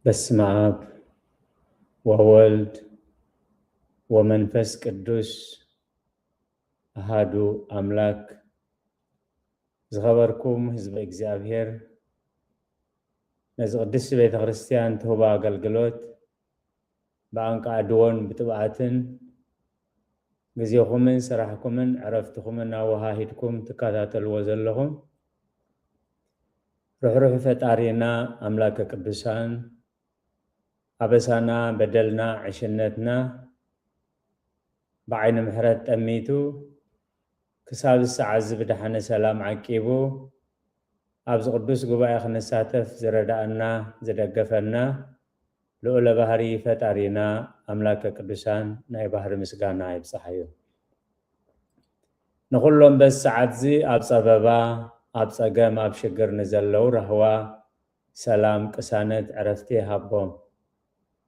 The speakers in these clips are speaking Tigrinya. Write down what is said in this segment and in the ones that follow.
በስመ አብ ወወልድ ወመንፈስ ቅዱስ አሃዱ አምላክ። ዝኸበርኩም ህዝበ እግዚኣብሔር፣ ነዚ ቅድስቲ ቤተ ክርስቲያን ትህቦ ኣገልግሎት ብኣንቃዕድዎን ብትብዓትን ግዜኹምን ስራሕኩምን ዕረፍትኹምን ኣወሃሂድኩም ትከታተልዎ ዘለኹም፣ ርሕሩሕ ፈጣሪና ኣምላከ ቅዱሳን፣ ኣበሳና፣ በደልና፣ ዕሽነትና ብዓይኒ ምሕረት ጠሚቱ፣ ክሳብ ሰዓት እዚ ብደሓነ ሰላም ዓቂቡ፣ ኣብዚ ቅዱስ ጉባኤ ክንሳተፍ ዝረዳእና፣ ዝደገፈና፣ ልዑለ ባህሪ ፈጣሪና ኣምላከ ቅዱሳን ናይ ባህሪ ምስጋና ይብጽሓዮ። ንኹሎም በዚ ሰዓት እዚ ኣብ ጸበባ፣ ኣብ ጸገም፣ ኣብ ሽግር ንዘለዉ ራህዋ፣ ሰላም፣ ቅሳነት፣ ዕረፍቲ ይሃቦም።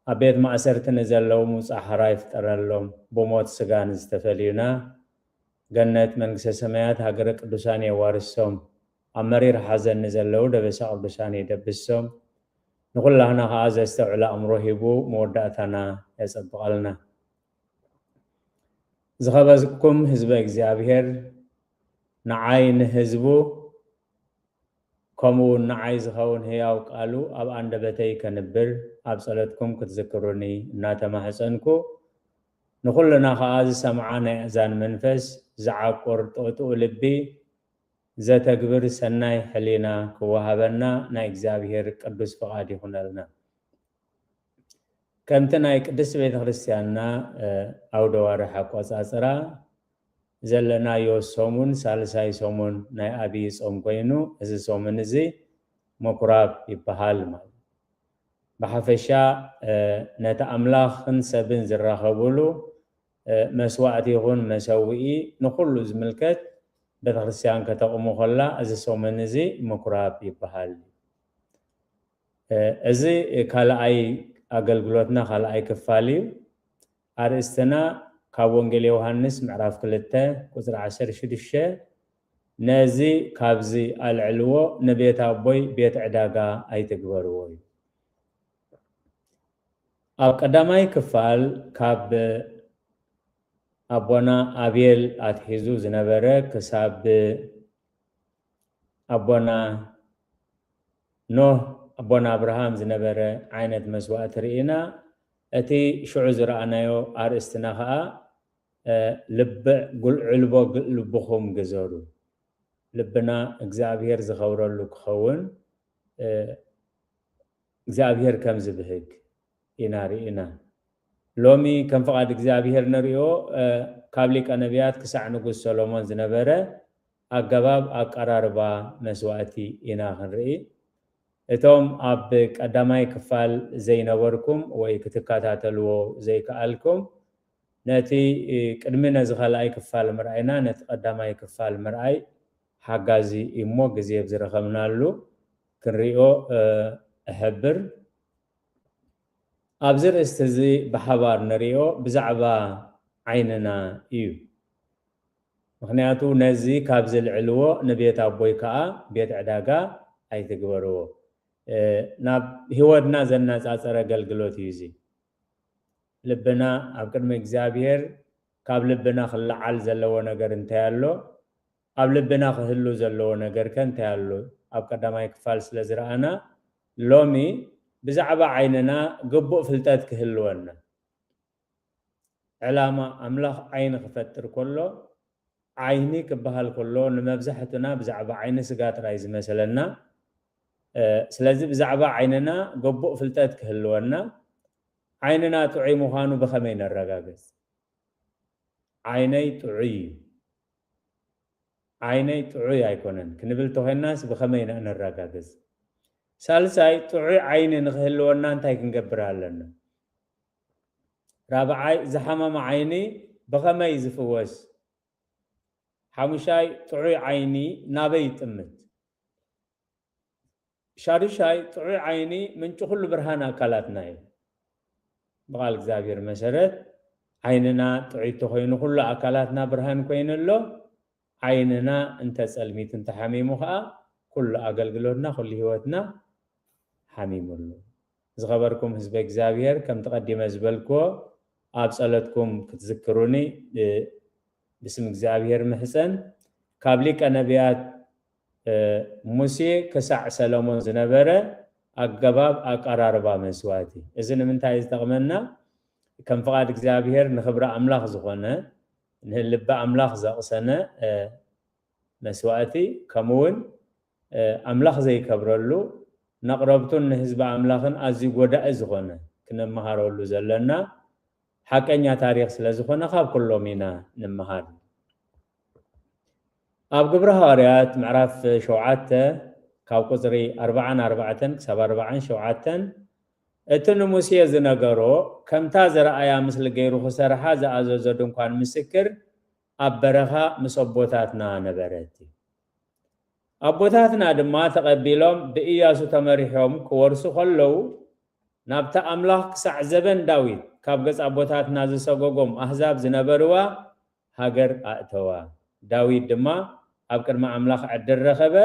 ኣብ ቤት ማእሰርቲ ንዘለዉ ምውጻእ ሓራ ይፍጠረሎም። ብሞት ስጋ ንዝተፈልዩና፣ ገነት መንግስተ ሰማያት ሃገረ ቅዱሳን የዋርሶም። ኣብ መሪር ሓዘን ንዘለዉ ደበሳ ቅዱሳን የደብሶም። ንኹላህና ከኣ ዘስተውዕል ኣእምሮ ሂቡ መወዳእታና የጸብቐልና። ዝኸበዝኩም ህዝበ እግዚኣብሔር፣ ንዓይ ንህዝቡ፣ ከምኡ እውን ንዓይ ዝኸውን ህያው ቃሉ ኣብ ኣንደበተይ ከንብር፣ ኣብ ጸሎትኩም ክትዝክሩኒ እናተማህጸንኩ፣ ንኹልና ከኣ ዝሰምዓ ናይ ኣእዛን መንፈስ፣ ዝዓቁር ጥቕጥኡ ልቢ፣ ዘተግብር ሰናይ ሕሊና ክወሃበና ናይ እግዚኣብሔር ቅዱስ ፍቓድ ይኹነልና። ከምቲ ናይ ቅድስቲ ቤተ ክርስቲያንና፣ እ፣ ኣውደ ዋርሕ ኣቆጻጽራ ዘለናዮ ሰሙን ሳልሳይ ሰሙን ናይ ኣብይ ጾም ኮይኑ፣ እዚ ሰሙን እዚ ምኩራብ ይበሃል ማለት። ብሓፈሻ፣ እ፣ ነቲ ኣምላኽን ሰብን ዝራኸቡሉ፣ እ፣ መስዋዕቲ ይኹን መሰውኢ ንኹሉ ዝምልከት ቤተ ክርስቲያን ከተቑሙ ከላ፣ እዚ ሰሙን እዚ ምኩራብ ይበሃል። እ፣ እዚ ካልኣይ ኣገልግሎትና ካልኣይ ክፋል እዩ። ኣርእስትና ካብ ወንጌል ዮሃንስ ምዕራፍ ክልተ ቁጽሪ ዓሰርተ ሽዱሽተ፣ "ነዚ ካብዚ ኣልዕልዎ፣ ንቤት ኣቦይ ቤት ዕዳጋ ኣይትግበርዎ" እዩ። ኣብ ቀዳማይ ክፋል ካብ ኣቦና ኣቤል ኣትሒዙ ዝነበረ ክሳብ ኣቦና ኖህ፣ ኣቦና ኣብርሃም ዝነበረ ዓይነት መስዋእቲ ርኢና፣ እቲ ሽዑ ዝረኣናዮ ኣርእስትና ኸኣ፣ እ፣ ልብ-፣ ጉል-፣ ዕልቦ ግ-፣ ልብኹም ግዘሩ። ልብና እግዚኣብሔር ዝኸብረሉ ክኸውን፣ እ፣ እግዚኣብሔር ከም ዝብህግ ኢና ርኢና። ሎሚ ከም ፍቓድ እግዚኣብሔር ንርእዮ፣ እ፣ ካብ ሊቀ ነቢያት ክሳዕ ንጉስ ሰሎሞን ዝነበረ ኣገባብ ኣቀራርባ መስዋእቲ ኢና ክንርኢ። እቶም ኣብ ቀዳማይ ክፋል ዘይነበርኩም ወይ ክትከታተልዎ ዘይከኣልኩም፣ ነቲ፣ እ፣ ቅድሚ ነዚ ካልኣይ ክፋል ምርኣይና፣ ነቲ ቀዳማይ ክፋል ምርኣይ ሓጋዚ እዩ እሞ፣ ግዜ ኣብ ዝረኸብናሉ ክንሪኦ፣ እ፣ እሕብር። ኣብዚ ርእስቲ እዚ ብሓባር ንሪኦ ብዛዕባ ዓይንና እዩ። ምኽንያቱ ነዚ ካብ ዝልዕልዎ ንቤት ኣቦይ ከኣ ቤት ዕዳጋ ኣይትግበርዎ። እ፣ ናብ ህይወትና ዘነጻጸረ ኣገልግሎት እዩ እዚ። ልብና ኣብ ቅድሚ እግዚኣብሔር ካብ ልብና ክለዓል ዘለዎ ነገር እንታይ ኣሎ? ኣብ ልብና ክህሉ ዘለዎ ነገር ከ እንታይ ኣሎ? ኣብ ቀዳማይ ክፋል ስለ ዝረኣና፣ ሎሚ ብዛዕባ ዓይንና ግቡእ ፍልጠት ክህልወና። ዕላማ ኣምላኽ ዓይኒ ክፈጥር ከሎ፣ ዓይኒ ክበሃል ከሎ ንመብዛሕትና ብዛዕባ ዓይኒ ስጋ ጥራይ ዝመሰለና። እ፣ ስለዚ ብዛዕባ ዓይንና ግቡእ ፍልጠት ክህልወና፣ ዓይንና ጥዑይ ምዃኑ ብኸመይ ነረጋግጽ? ዓይነይ ጥዑይ እዩ፣ ዓይነይ ጥዑይ ኣይኮነን ክንብል ተኾይናስ ብኸመይ ኢና ነረጋግጽ? ሳልሳይ፣ ጥዑይ ዓይኒ ንኽህልወና እንታይ ክንገብር ኣለና? ራብዓይ፣ ዝሓመመ ዓይኒ ብኸመይ ዝፍወስ? ሓሙሻይ፣ ጥዑይ ዓይኒ ናበይ ይጥምት? ሻዱሻይ፣ ጥዑይ ዓይኒ ምንጪ ኩሉ ብርሃን ኣካላትና እዩ። ብቓል እግዚኣብሔር መሰረት ዓይንና ጥዑይ ተኾይኑ ኩሉ ኣካላትና ብርሃን ኮይኑ ኣሎ። ዓይንና እንተ ጸልሚቱ እንተ ሓሚሙ ኸኣ ኩሉ ኣገልግሎትና፣ ኩሉ ህይወትና ሓሚሙ ኣሎ። ዝኸበርኩም ህዝበ እግዚኣብሔር፣ ከምቲ ቀዲመ ዝበልክዎ ኣብ ጸሎትኩም ክትዝክሩኒ ብ-፣ ብስም እግዚኣብሔር ምሕጸን። ካብ ሊቀ ነቢያት፣ እ፣ ሙሴ ክሳዕ ሰሎሞን ዝነበረ ኣገባብ ኣቀራርባ መስዋእቲ። እዚ ንምንታይ እዩ ዝጠቕመና? ከም ፍቓድ እግዚኣብሔር ንኽብሪ ኣምላኽ ዝኾነ፣ ንልቢ ኣምላኽ ዘቕሰነ፣ እ፣ መስዋእቲ፣ ከምኡ እውን፣ እ፣ ኣምላኽ ዘይከብረሉ፣ ነቕረብቱን ንህዝቢ ኣምላኽን ኣዝዩ ጎዳኢ ዝኾነ፣ ክንመሃረሉ ዘለና ሓቀኛ ታሪኽ ስለ ዝኾነ፣ ካብ ኩሎም ኢና ንምሃር። ኣብ ግብረ ሃዋርያት ምዕራፍ ሸውዓተ፣ ካብ ቁጽሪ ኣርብዓን ኣርባዕተን ክሳብ ኣርብዓን ሸውዓተን፣ እቲ ንሙሴ ዝነገሮ፣ ከምታ ዝረኣያ ምስሊ ገይሩ ክሰርሓ ዝኣዘዞ ድንኳን ምስክር ኣብ በረኻ ምስ ኣቦታትና ነበረት። ኣቦታትና ድማ ተቐቢሎም ብኢያሱ ተመሪሖም ክወርሱ ከለዉ፣ ናብታ ኣምላኽ ክሳዕ ዘበን ዳዊት ካብ ገጽ ኣቦታትና ዝሰጎጎም ኣህዛብ ዝነበርዋ ሃገር ኣእተዋ። ዳዊት ድማ ኣብ ቅድሚ ኣምላኽ ዕድል ረኸበ።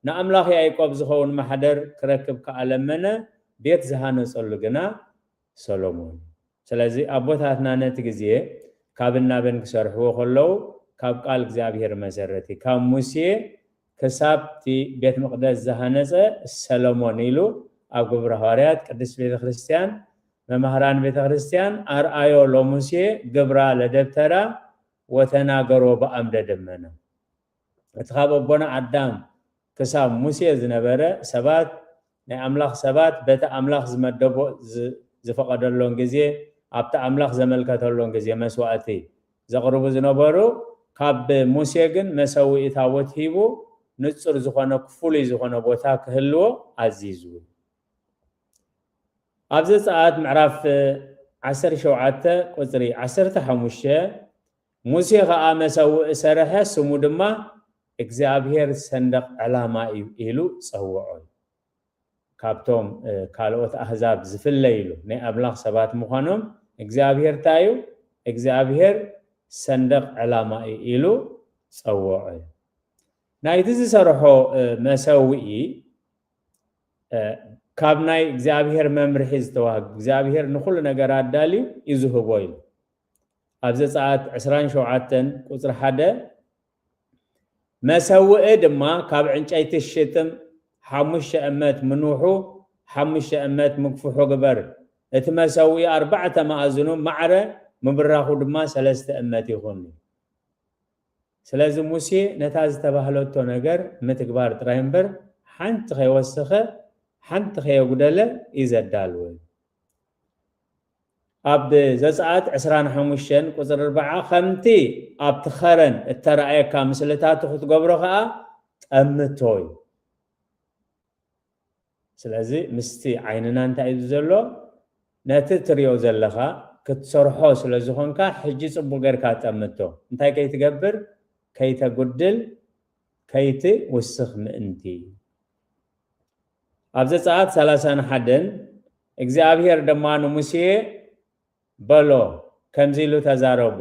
ንኣምላኽ ያዕቆብ ዝኸውን ማሕደር ክረክብ ከኣ ለመነ፣ ቤት ዝሃነጸሉ ግና ሰሎሞን። ስለዚ ኣቦታትና ነቲ ግዜ ካብን ናብን ክሰርሕዎ ከለዉ፣ ካብ ቃል እግዚኣብሔር መሰረቲ፣ ካብ ሙሴ ክሳብ እቲ ቤት መቕደስ ዝሃነጸ ሰሎሞን ኢሉ ኣብ ግብረ ሃዋርያት ቅድስት ቤተ ክርስቲያን፣ መማህራን ቤተ ክርስቲያን፣ ኣርኣዮ ለሙሴ ግብራ ለደብተራ ወተናገሮ በአምደ ደመና። እቲ ካብ ኣቦና ኣዳም ክሳብ ሙሴ ዝነበረ ሰባት፣ ናይ ኣምላኽ ሰባት በቲ ኣምላኽ ዝመደቦ ዝ-፣ ዝፈቐደሎን ግዜ፣ ኣብቲ ኣምላኽ ዘመልከተሎን ግዜ መስዋእቲ ዘቕርቡ ዝነበሩ፣ ካብ ሙሴ ግን መሰውኢ ታቦት ሂቡ ንጹር ዝኾነ ፍሉይ ዝኾነ ቦታ ክህልዎ ኣዚዙ። ኣብ ዘጸኣት ምዕራፍ ዓሰርተ ሸውዓተ ቁጽሪ ዓሰርተ ሓሙሽተ፣ ሙሴ ኸኣ መሰውኢ ሰርሐ፣ ስሙ ድማ እግዚኣብሔር ሰንደቕ ዕላማ እዩ ኢሉ ጸውዖ። ካብቶም፣ እ፣ ካልኦት ኣህዛብ ዝፍለይሉ ናይ ኣምላኽ ሰባት ምዃኖም እግዚኣብሔር እንታይ እዩ? እግዚኣብሔር ሰንደቕ ዕላማ እዩ ኢሉ ጸውዖ። ናይቲ ዝሰርሖ፣ እ፣ መሰውኢ፣ እ፣ ካብ ናይ እግዚኣብሔር መምርሒ ዝተዋህብ፣ እግዚኣብሔር ንኹሉ ነገር ኣዳልዩ እዩ ዝህቦ ኢሉ። ኣብ ዘጸኣት ዕስራን ሸውዓተን ቁጽሪ ሓደ፣ መሰውኢ ድማ ካብ ዕንጨይቲ ሽጥም ሓሙሽተ እመት ምንውሑ፣ ሓሙሽተ እመት ምግፍሑ ግበር። እቲ መሰውኢ ኣርባዕተ መኣዝኑ ማዕረ፣ ምብራኹ ድማ ሰለስተ እመት ይኹን። ስለዚ ሙሴ ነታ ዝተባህለቶ ነገር ምትግባር ጥራይ እምበር፣ ሓንቲ ከይወሰኸ፣ ሓንቲ ከየጉደለ እዩ ዘዳልወ። ኣብ ዘጸኣት ዕስራን ሓሙሽተን ቁጽሪ ኣርብዓ፣ ከምቲ ኣብቲ ኸረን እተራእየካ ምስልታቱ ክትገብሮ ኸኣ ጠምቶ እዩ። ስለዚ ምስቲ ዓይንና እንታይ እዩ ዘሎ? ነቲ ትሪኦ ዘለኻ ክትሰርሖ ስለ ዝኾንካ፣ ሕጂ ጽቡቕ ጌርካ ጠምቶ። እንታይ ከይትገብር? ከይተጉድል፣ ከይትውስኽ ምእንቲ። ኣብ ዘጸኣት ሰላሳን ሓደን፣ እግዚኣብሔር ድማ ንሙሴ በሎ፣ ከምዚ ኢሉ ተዛረቦ፣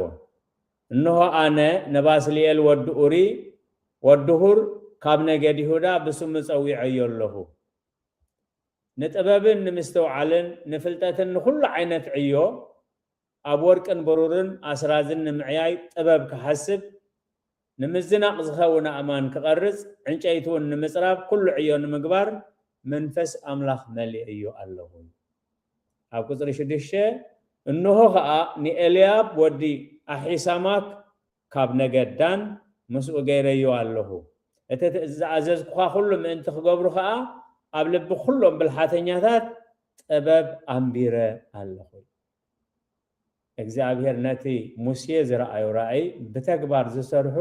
እንሆ ኣነ ንባስልኤል ወዲ ኡሪ ወዲ ሁር ካብ ነገድ ይሁዳ ብስሙ ጸዊዐዮ ኣለኹ። ንጥበብን ንምስትውዓልን ንፍልጠትን ንኹሉ ዓይነት ዕዮ ኣብ ወርቅን ብሩርን ኣስራዝን ንምዕያይ ጥበብ ክሓስብ፣ ንምዝናቕ ዝኸውን ኣእማን ክቐርጽ፣ ዕንጨይቲ እውን ንምጽራብ ኩሉ ዕዮ ንምግባር መንፈስ ኣምላኽ መሊአዮ ኣለኹ። ኣብ ቁጽሪ ሽዱሽተ፣ እንሆ ኸኣ ንኤልያብ ወዲ ኣሒሳማክ ካብ ነገድ ዳን ምስኡ ገይረዮ ኣለኹ። እቲ ዝኣዘዝኩኻ ኩሉ ምእንቲ ክገብሩ ኸኣ ኣብ ልቢ ኩሎም ብልሓተኛታት ጥበብ ኣንቢረ ኣለኹ። እግዚኣብሔር ነቲ ሙሴ ዝረኣዩ ራእይ ብተግባር ዝሰርሑ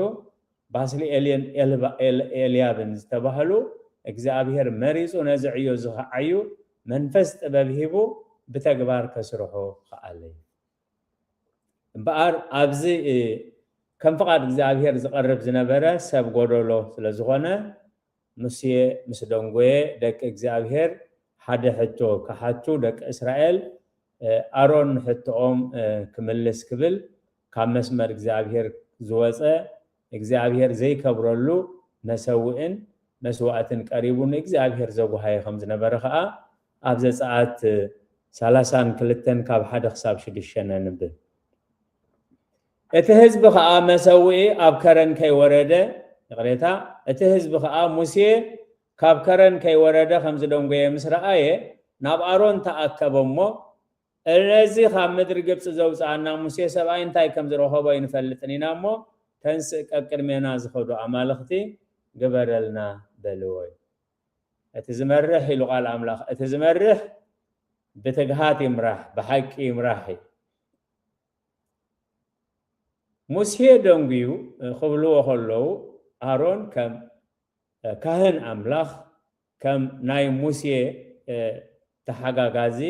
ባስልኤልን ኤልባ-፣ ኤል-፣ ኤልያብን ዝተባህሉ እግዚኣብሔር መሪጹ ነዚ ዕዮ ዝኸዓዩ መንፈስ ጥበብ ሂቡ ብተግባር ከስርሑ ከኣለ። እምበኣር ኣብዚ፣ እ፣ ከም ፍቓድ እግዚኣብሔር ዝቐርብ ዝነበረ ሰብ ጎደሎ ስለ ዝኾነ፣ ሙሴ ምስ ደንጎየ፣ ደቂ እግዚኣብሔር ሓደ ሕቶ ክሓቱ፣ ደቂ እስራኤል፣ እ፣ ኣሮን ንሕቶኦም፣ እ፣ ክምልስ ክብል ካብ መስመር እግዚኣብሔር ዝወጸ፣ እግዚኣብሔር ዘይከብረሉ መሰውእን መስዋእትን ቀሪቡ ንእግዚኣብሔር ዘጉሃየ ከም ዝነበረ ኸኣ ኣብ ዘጸኣት ሰላሳን ክልተን ካብ ሓደ ክሳብ ሽዱሽተ ነንብብ። እቲ ህዝቢ ኸኣ መሰውኢ ኣብ ከረን ከይወረደ፣ ይቕሬታ፣ እቲ ህዝቢ ኸኣ ሙሴ ካብ ከረን ከይወረደ ከም ዝደንጎየ ምስ ረኣየ፣ ናብ ኣሮን ተኣከበ እሞ፣ "ነዚ ካብ ምድሪ ግብጺ ዘውጽኣና ሙሴ ሰብኣይ እንታይ ከም ዝረኸቦ ኣይንፈልጥን ኢና እሞ፣ ተንስእ ቀቅድሜና ዝኸዱ ኣማልኽቲ ግበረልና" በልዎ። እቲ ዝመርሕ ኢሉ ቃል ኣምላኽ፣ እቲ ዝመርሕ ብትግሃት ይምራሕ፣ ብሓቂ ይምራሕ እዩ። ሙሴ ደንጉዩ ክብልዎ ከለዉ፣ ኣሮን ከም ካህን ኣምላኽ፣ ከም ናይ ሙሴ ተሓጋጋዚ፣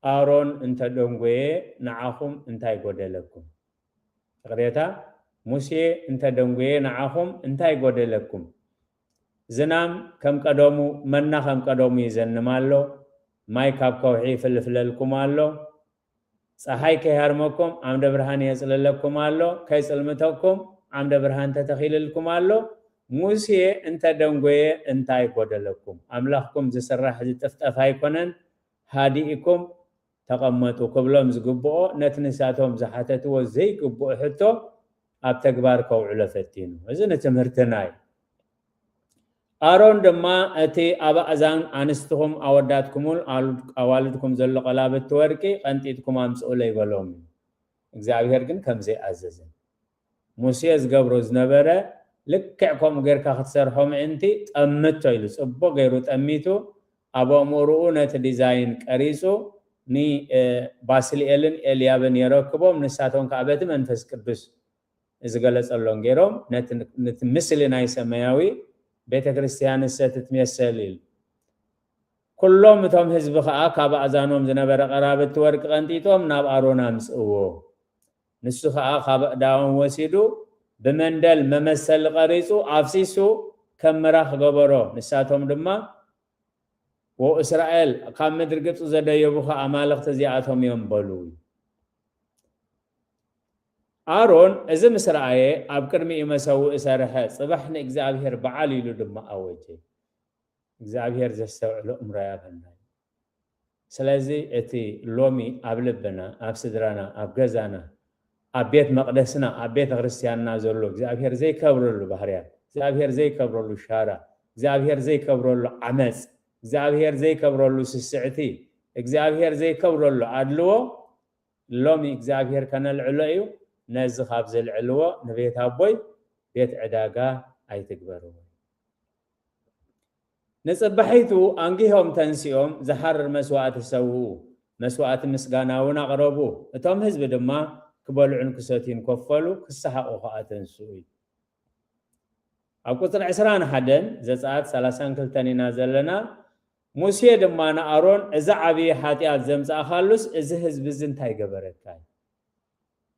ኣሮን እንተ ደንጎየ ንዓኹም እንታይ ጎደለኩም? ይቕሬታ፣ ሙሴ እንተ ደንጎየ ንዓኹም እንታይ ጎደለኩም? ዝናም ከም ቀደሙ፣ መና ከም ቀደሙ ይዘንም ኣሎ፣ ማይ ካብ ከውሒ ይፍልፍለልኩም ኣሎ፣ ጸሓይ ከይሃርመኩም ዓምደ ብርሃን የጽልለኩም ኣሎ፣ ከይጽልምተኩም ዓምደ ብርሃን ተተኺልልኩም ኣሎ። ሙሴ እንተ ደንጎየ እንታይ ጎደለኩም? ኣምላኽኩም ዝስራሕ ዝጥፍጠፍ ኣይኮነን፣ ሃዲእኩም ተቐመጡ ክብሎም ዝግብኦ፣ ነቲ ንሳቶም ዝሓተትዎ ዘይግብኦ ሕቶ ኣብ ተግባር ከውዕሎ ፈቲኑ። እዚ ንትምህርትና እዩ። ኣሮን ድማ እቲ ኣባእዛን ኣንስትኹም ኣወዳትኩምን ኣሉ-፣ ኣዋልድኩም ዘሎ ቀላብቲ ወርቂ ቀንጢጥኩም ኣምጽኡለይ በሎም እዩ። እግዚኣብሔር ግን ከምዘይ ኣዘዘ። ሙሴ ዝገብሮ ዝነበረ ልክዕ ከምኡ ጌርካ ክትሰርሖ ምእንቲ ጠምቶ ኢሉ ጽቡቕ ገይሩ ጠሚቱ ኣብ ኣእምሮኡ ነቲ ዲዛይን ቀሪጹ ን-፣ እ፣ ባስልኤልን ኤልያብን የረክቦም፣ ንሳቶም ከኣ በቲ መንፈስ ቅዱስ ዝገለጸሎም ገይሮም ነቲ፣ ነቲ ምስሊ ናይ ሰማያዊ ቤተ ክርስቲያን እሰ ትትመሰል ኢሉ። ኩሎም እቶም ህዝቢ ከኣ ካብ ኣእዛኖም ዝነበረ ቀራብቲ ወርቂ ቀንጢጦም ናብ ኣሮን ኣምጽእዎ። ንሱ ከኣ ካብ ኣእዳዎም ወሲዱ ብመንደል መመሰሊ ቀሪጹ ኣፍሲሱ ከም ምራኽ ገበሮ። ንሳቶም ድማ፣ "ወእስራኤል ካብ ምድሪ ግብጺ ዘደየቡኻ ኣማልኽቲ እዚኣቶም እዮም" በሉ። ኣሮን እዚ ምስ ረኣየ ኣብ ቅድሚኡ መሰውኢ ሰርሐ፣ ጽባሕ ንእግዚኣብሔር በዓል ኢሉ ድማ ኣወጀ። እግዚኣብሔር ዘስተውዕሎ እምሮ ያበና። ስለዚ እቲ ሎሚ ኣብ ልብና፣ ኣብ ስድራና፣ ኣብ ገዛና፣ ኣብ ቤት መቕደስና፣ ኣብ ቤተ ክርስቲያንና ዘሎ እግዚኣብሔር ዘይከብረሉ ባህርያት፣ እግዚኣብሔር ዘይከብረሉ ሻራ፣ እግዚኣብሔር ዘይከብረሉ ዓመፅ፣ እግዚኣብሔር ዘይከብረሉ ስስዕቲ፣ እግዚኣብሔር ዘይከብረሉ ኣድልዎ ሎሚ እግዚኣብሔር ከነልዕሎ እዩ። ነዚ ካብ ዘልዕልዎ ንቤት ኣቦይ ቤት ዕዳጋ ኣይትግበርዎ። ንጽባሒቱ ኣንጊሆም ተንሲኦም ዝሓርር መስዋእቲ ሰውኡ፣ መስዋእቲ ምስጋና እውን ኣቕረቡ። እቶም ህዝቢ ድማ ክበልዑን ክሰትዩን ኮፈሉ፣ ክሰሓቑ ከኣ ተንስኡ እዩ። ኣብ ቁጽሪ ዕስራን ሓደን ዘጸኣት ሰላሳን ክልተን ኢና ዘለና። ሙሴ ድማ ንኣሮን፣ "እዚ ዓብዪ ሓጢኣት ዘምጻእካሉስ እዚ ህዝቢ እዚ እንታይ ገበረካ?" እዩ።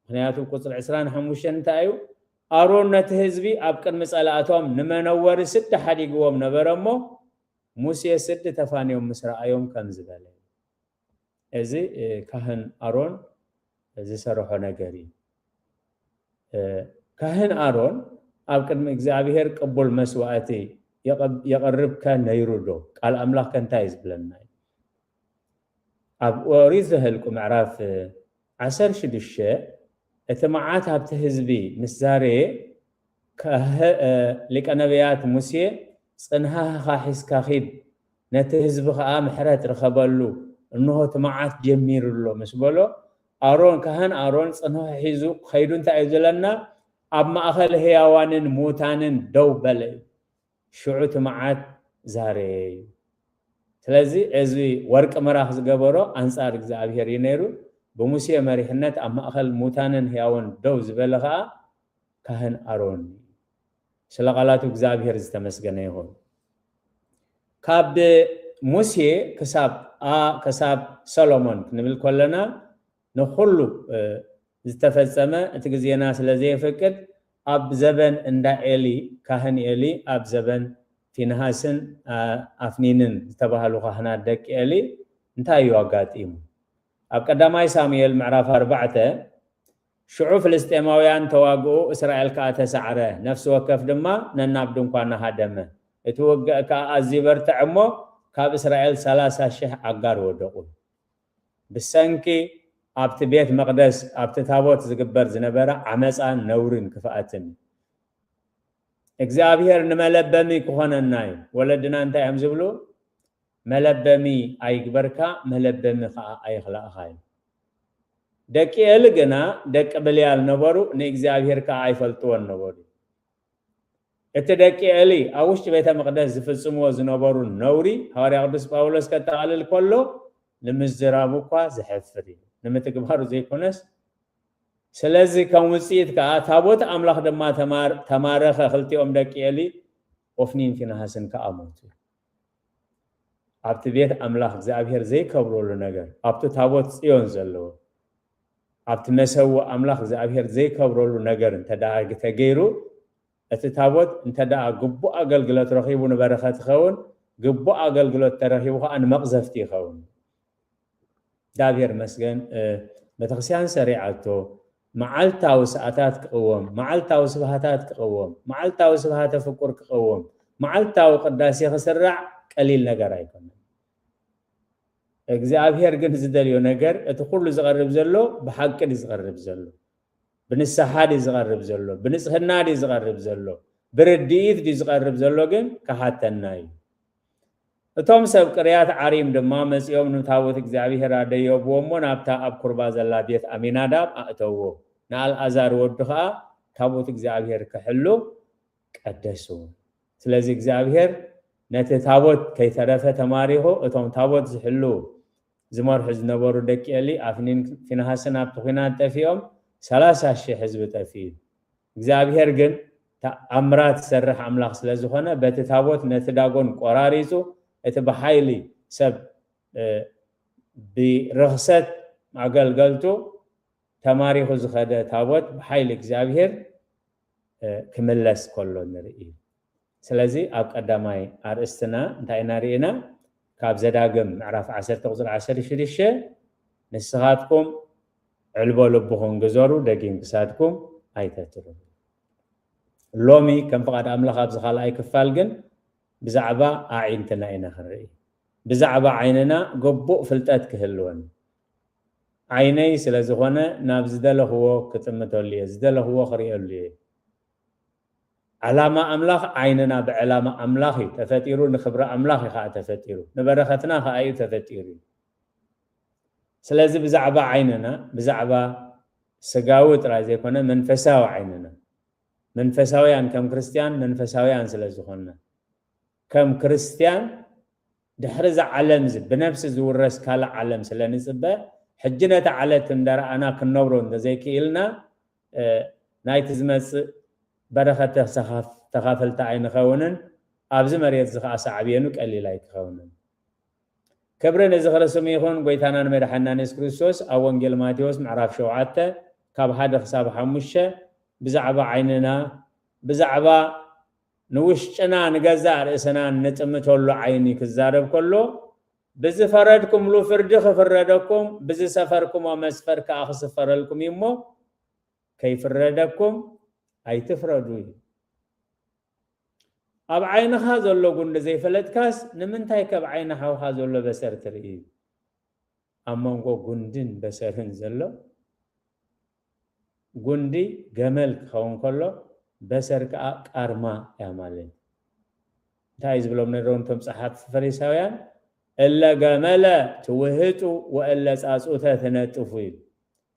ምኽንያቱ ቁጽሪ ዕስራን ሓሙሽተን እንታይ እዩ? ኣሮን ነቲ ህዝቢ ኣብ ቅድሚ ጸላእቶም ንመነወሪ ስዲ ሓዲግዎም ነበረ እሞ፣ ሙሴ ስዲ ተፋንዮም ምስ ረኣዮም ከምዚ በለ። እዚ፣ እ፣ ካህን ኣሮን ዝሰርሖ ነገር እዩ። እ፣ ካህን ኣሮን ኣብ ቅድሚ እግዚኣብሔር ቅቡል መስዋእቲ የቐብ-፣ የቐርብ ከ ነይሩ ዶ? ቃል ኣምላኽ ከ እንታይ እዩ ዝብለና? ኣብ ኦሪት ዘኍልቁ ምዕራፍ ዓሰርተ ሽዱሽተ፣ እቲ መዓት ኣብቲ ህዝቢ ምስ ዛረየ፣ ካህ-፣ እ፣ ሊቀ ነቢያት ሙሴ፣ "ጽንሃኻ ሒዝካ ኺድ፣ ነቲ ህዝቢ ኸኣ ምሕረት ርኸበሉ፣ እንሆ እቲ መዓት ጀሚሩ ኣሎ" ምስ በሎ፣ ኣሮን፣ ካህን ኣሮን ጽንሑ ሒዙ ኸይዱ እንታይ እዩ ዝብለና? "ኣብ ማእኸል ህያዋንን ሙታንን ደው በለ" እዩ። ሽዑ እቲ መዓት ዛረየ እዩ። ስለዚ እዚ ወርቂ ምራኽ ዝገበሮ ኣንጻር እግዚኣብሔር እዩ ነይሩ። ብሙሴ መሪሕነት ኣብ ማእኸል ሙታንን ህያውን ደው ዝበለ ኸኣ ካህን ኣሮን እዩ። ስለ ቃላቱ እግዚኣብሔር ዝተመስገነ ይኹን። ካብ ሙሴ ክሳብ፣ ኣ-፣ ክሳብ ሰሎሞን ክንብል ከለና ንኹሉ፣ እ፣ ዝተፈጸመ እቲ ግዜና ስለ ዘየፍቅድ ኣብ ዘበን እንዳ ኤሊ፣ ካህን ኤሊ፣ ኣብ ዘበን ፊንሃስን፣ ኣ-፣ ኣፍኒንን ዝተባህሉ ካህናት ደቂ ኤሊ እንታይ እዩ ኣጋጢሙ? ኣብ ቀዳማይ ሳሙኤል ምዕራፍ ኣርባዕተ፣ ሽዑ ፍልስጤማውያን ተዋግኡ፣ እስራኤል ከኣ ተሳዕረ፣ ነፍሲ ወከፍ ድማ ነናብ ድንኳና ሃደመ። እቲ ውግእ ከኣ ኣዝዩ በርትዐ እሞ፣ ካብ እስራኤል ሰላሳ ሽሕ ኣጋር ወደቑ። ብሰንኪ ኣብቲ ቤት መቕደስ፣ ኣብቲ ታቦት ዝግበር ዝነበረ ዓመፃን ነውርን ክፍኣትን። እግዚኣብሔር ንመለበሚ ክኾነና እዩ። ወለድና እንታይ እዮም ዝብሉ? "መለበሚ ኣይግበርካ፣ መለበሚ ከዓ ኣይኽላእኻ" እዩ። ደቂ ኤሊ ግና ደቂ ብልያል ነበሩ፣ ንእግዚኣብሔር ከዓ ኣይፈልጥዎን ነበሩ። እቲ ደቂ ኤሊ ኣብ ውሽጢ ቤተ መቕደስ ዝፍጽምዎ ዝነበሩ ነውሪ፣ ሃዋርያ ቅዱስ ጳውሎስ ከጠቓልል ከሎ፣ ንምዝራቡ እኳ ዘሕፍር እዩ፣ ንምትግባሩ ዘይኮነስ። ስለዚ ከም ውጽኢት ከኣ ታቦት ኣምላኽ ድማ ተማር-፣ ተማረኸ፣ ክልቲኦም ደቂ ኤሊ ኦፍኒን ፊንሃስን ከኣ ሞቱ። ኣብቲ ቤት ኣምላኽ እግዚኣብሔር ዘይከብረሉ ነገር፣ ኣብቲ ታቦት ጽዮን ዘለዎ፣ ኣብቲ መሰውእ ኣምላኽ እግዚኣብሔር ዘይከብረሉ ነገር እንተ ደኣ ተገይሩ፣ እቲ ታቦት እንተ ደኣ ግቡእ ኣገልግሎት ረኺቡ ንበረኸት ይኸውን፣ ግቡእ ኣገልግሎት ተረኺቡ ከኣ ንመቕዘፍቲ ይኸውን። እግዚኣብሔር መስገን፣ እ፣ ቤተክርስትያን ሰሪዓቶ፣ መዓልታዊ ሰዓታት ክቕወም፣ መዓልታዊ ስብሃታት ክቕወም፣ መዓልታዊ ስብሃተ ፍቁር ክቕወም፣ መዓልታዊ ቅዳሴ ክስራዕ ቀሊል ነገር ኣይኮነን። እግዚኣብሔር ግን ዝደልዮ ነገር፣ እቲ ኩሉ ዝቐርብ ዘሎ ብሓቂ ድዩ ዝቐርብ ዘሎ? ብንስሓ ድዩ ዝቐርብ ዘሎ? ብንጽህና ድዩ ዝቐርብ ዘሎ? ብርድኢት ድዩ ዝቐርብ ዘሎ ግን ክሓተና እዩ። እቶም ሰብ ቅርያት ዓሪም ድማ መጺኦም ንታቦት እግዚኣብሔር ኣደየብዎ እሞ፣ ናብታ ኣብ ኩርባ ዘላ ቤት ኣሚናዳብ ኣእተውዎ። ንኣልኣዛር ወዱ ኸኣ ታቦት እግዚኣብሔር ክሕሉ ቀደስዎ። ስለዚ እግዚኣብሔር ነቲ ታቦት ከይተረፈ ተማሪኹ፣ እቶም ታቦት ዝሕሉ ዝመርሑ ዝነበሩ ደቂ ኤሊ ኣፍኒን ፊንሃስን ኣብቲ ኲናት ጠፊኦም፣ ሰላሳ ሽሕ ህዝቢ ጠፊኡ። እግዚኣብሔር ግን ተኣምራት ዝሰርሕ ኣምላኽ ስለ ዝኾነ፣ በቲ ታቦት ነቲ ዳጎን ቆራሪጹ፣ እቲ ብሓይሊ ሰብ፣ እ፣ ብርኽሰት ኣገልገልቱ ተማሪኹ ዝኸደ ታቦት ብሓይሊ እግዚኣብሔር፣ እ፣ ክምለስ ከሎ ንርኢ። ስለዚ ኣብ ቀዳማይ ኣርእስትና እንታይ ኢና ርኢና? ካብ ዘዳግም ምዕራፍ ዓሰርተ ቁጽሪ ዓሰርተ ሽዱሽተ፣ "ንስኻትኩም ዕልቦ ልብኹም ግዘሩ፣ ደጊም ክሳድኩም ኣይተትርፉ።" ሎሚ ከም ፍቓድ ኣምላኽ ኣብዚ ካልኣይ ክፋል ግን ብዛዕባ ኣዒንትና ኢና ክንርኢ። ብዛዕባ ዓይንና ግቡእ ፍልጠት ክህልወን። ዓይነይ ስለ ዝኾነ ናብ ዝደለኽዎ ክጥምተሉ እየ፣ ዝደለኽዎ ክርእየሉ እየ። ዓላማ ኣምላኽ ዓይንና ብዕላማ ኣምላኽ እዩ ተፈጢሩ፣ ንኽብሪ ኣምላኽ እዩ ኸዓ ተፈጢሩ፣ ንበረኸትና ኸዓ እዩ ተፈጢሩ። ስለዚ ብዛዕባ ዓይንና፣ ብዛዕባ ስጋዊ ጥራይ ዘይኮነ መንፈሳዊ ዓይንና፣ መንፈሳውያን ከም ክርስትያን መንፈሳውያን ስለ ዝኾንና፣ ከም ክርስትያን ድሕሪ እዛ ዓለም እዚ ብነፍሲ ዝውረስ ካልእ ዓለም ስለ ንጽበ፣ ሕጂ ነቲ ዓለት እንዳ ረኣና ክንነብሮ እንተዘይክኢልና፣ እ፣ ናይቲ ዝመጽእ በረኸት ተሳኻፍ-፣ ተኻፈልቲ ኣይንኸውንን፣ ኣብዚ መሬት እዚ ኸኣ ሳዕቤኑ ቀሊል ኣይክኸውንን። ክብሪ ንዝኽሪ ስሙ ይኹን። ጎይታናን መድሓናን የሱስ ክርስቶስ ኣብ ወንጌል ማቴዎስ ምዕራፍ ሸውዓተ ካብ ሓደ ክሳብ ሓሙሽተ ብዛዕባ ዓይንና፣ ብዛዕባ ንውሽጥና ንገዛእ ርእስና እንጥምተሉ ዓይኒ ክዛረብ ከሎ፣ "ብዝፈረድኩምሉ ፍርዲ ክፍረደኩም፣ ብዝሰፈርኩሞ መስፈር ከኣ ክስፈረልኩም እዩ እሞ፣ ከይፍረደኩም ኣይትፍረዱ" እዩ። ኣብ ዓይንኻ ዘሎ ጉንዲ ዘይፈለጥካስ፣ ንምንታይ ካብ ዓይኒ ሓውኻ ዘሎ በሰር ትርኢ? ኣብ መንጎ ጉንድን በሰርን ዘሎ ጉንዲ ገመል ክኸውን ከሎ፣ በሰር ከኣ ቃርማ እያ ማለት። እንታይ እዩ ዝብሎም ነይሮም እቶም ጸሓፍቲ ፈሪሳውያን? "እለ ገመለ ትውህጡ ወእለ ጻጹተ ትነጥፉ" እዩ።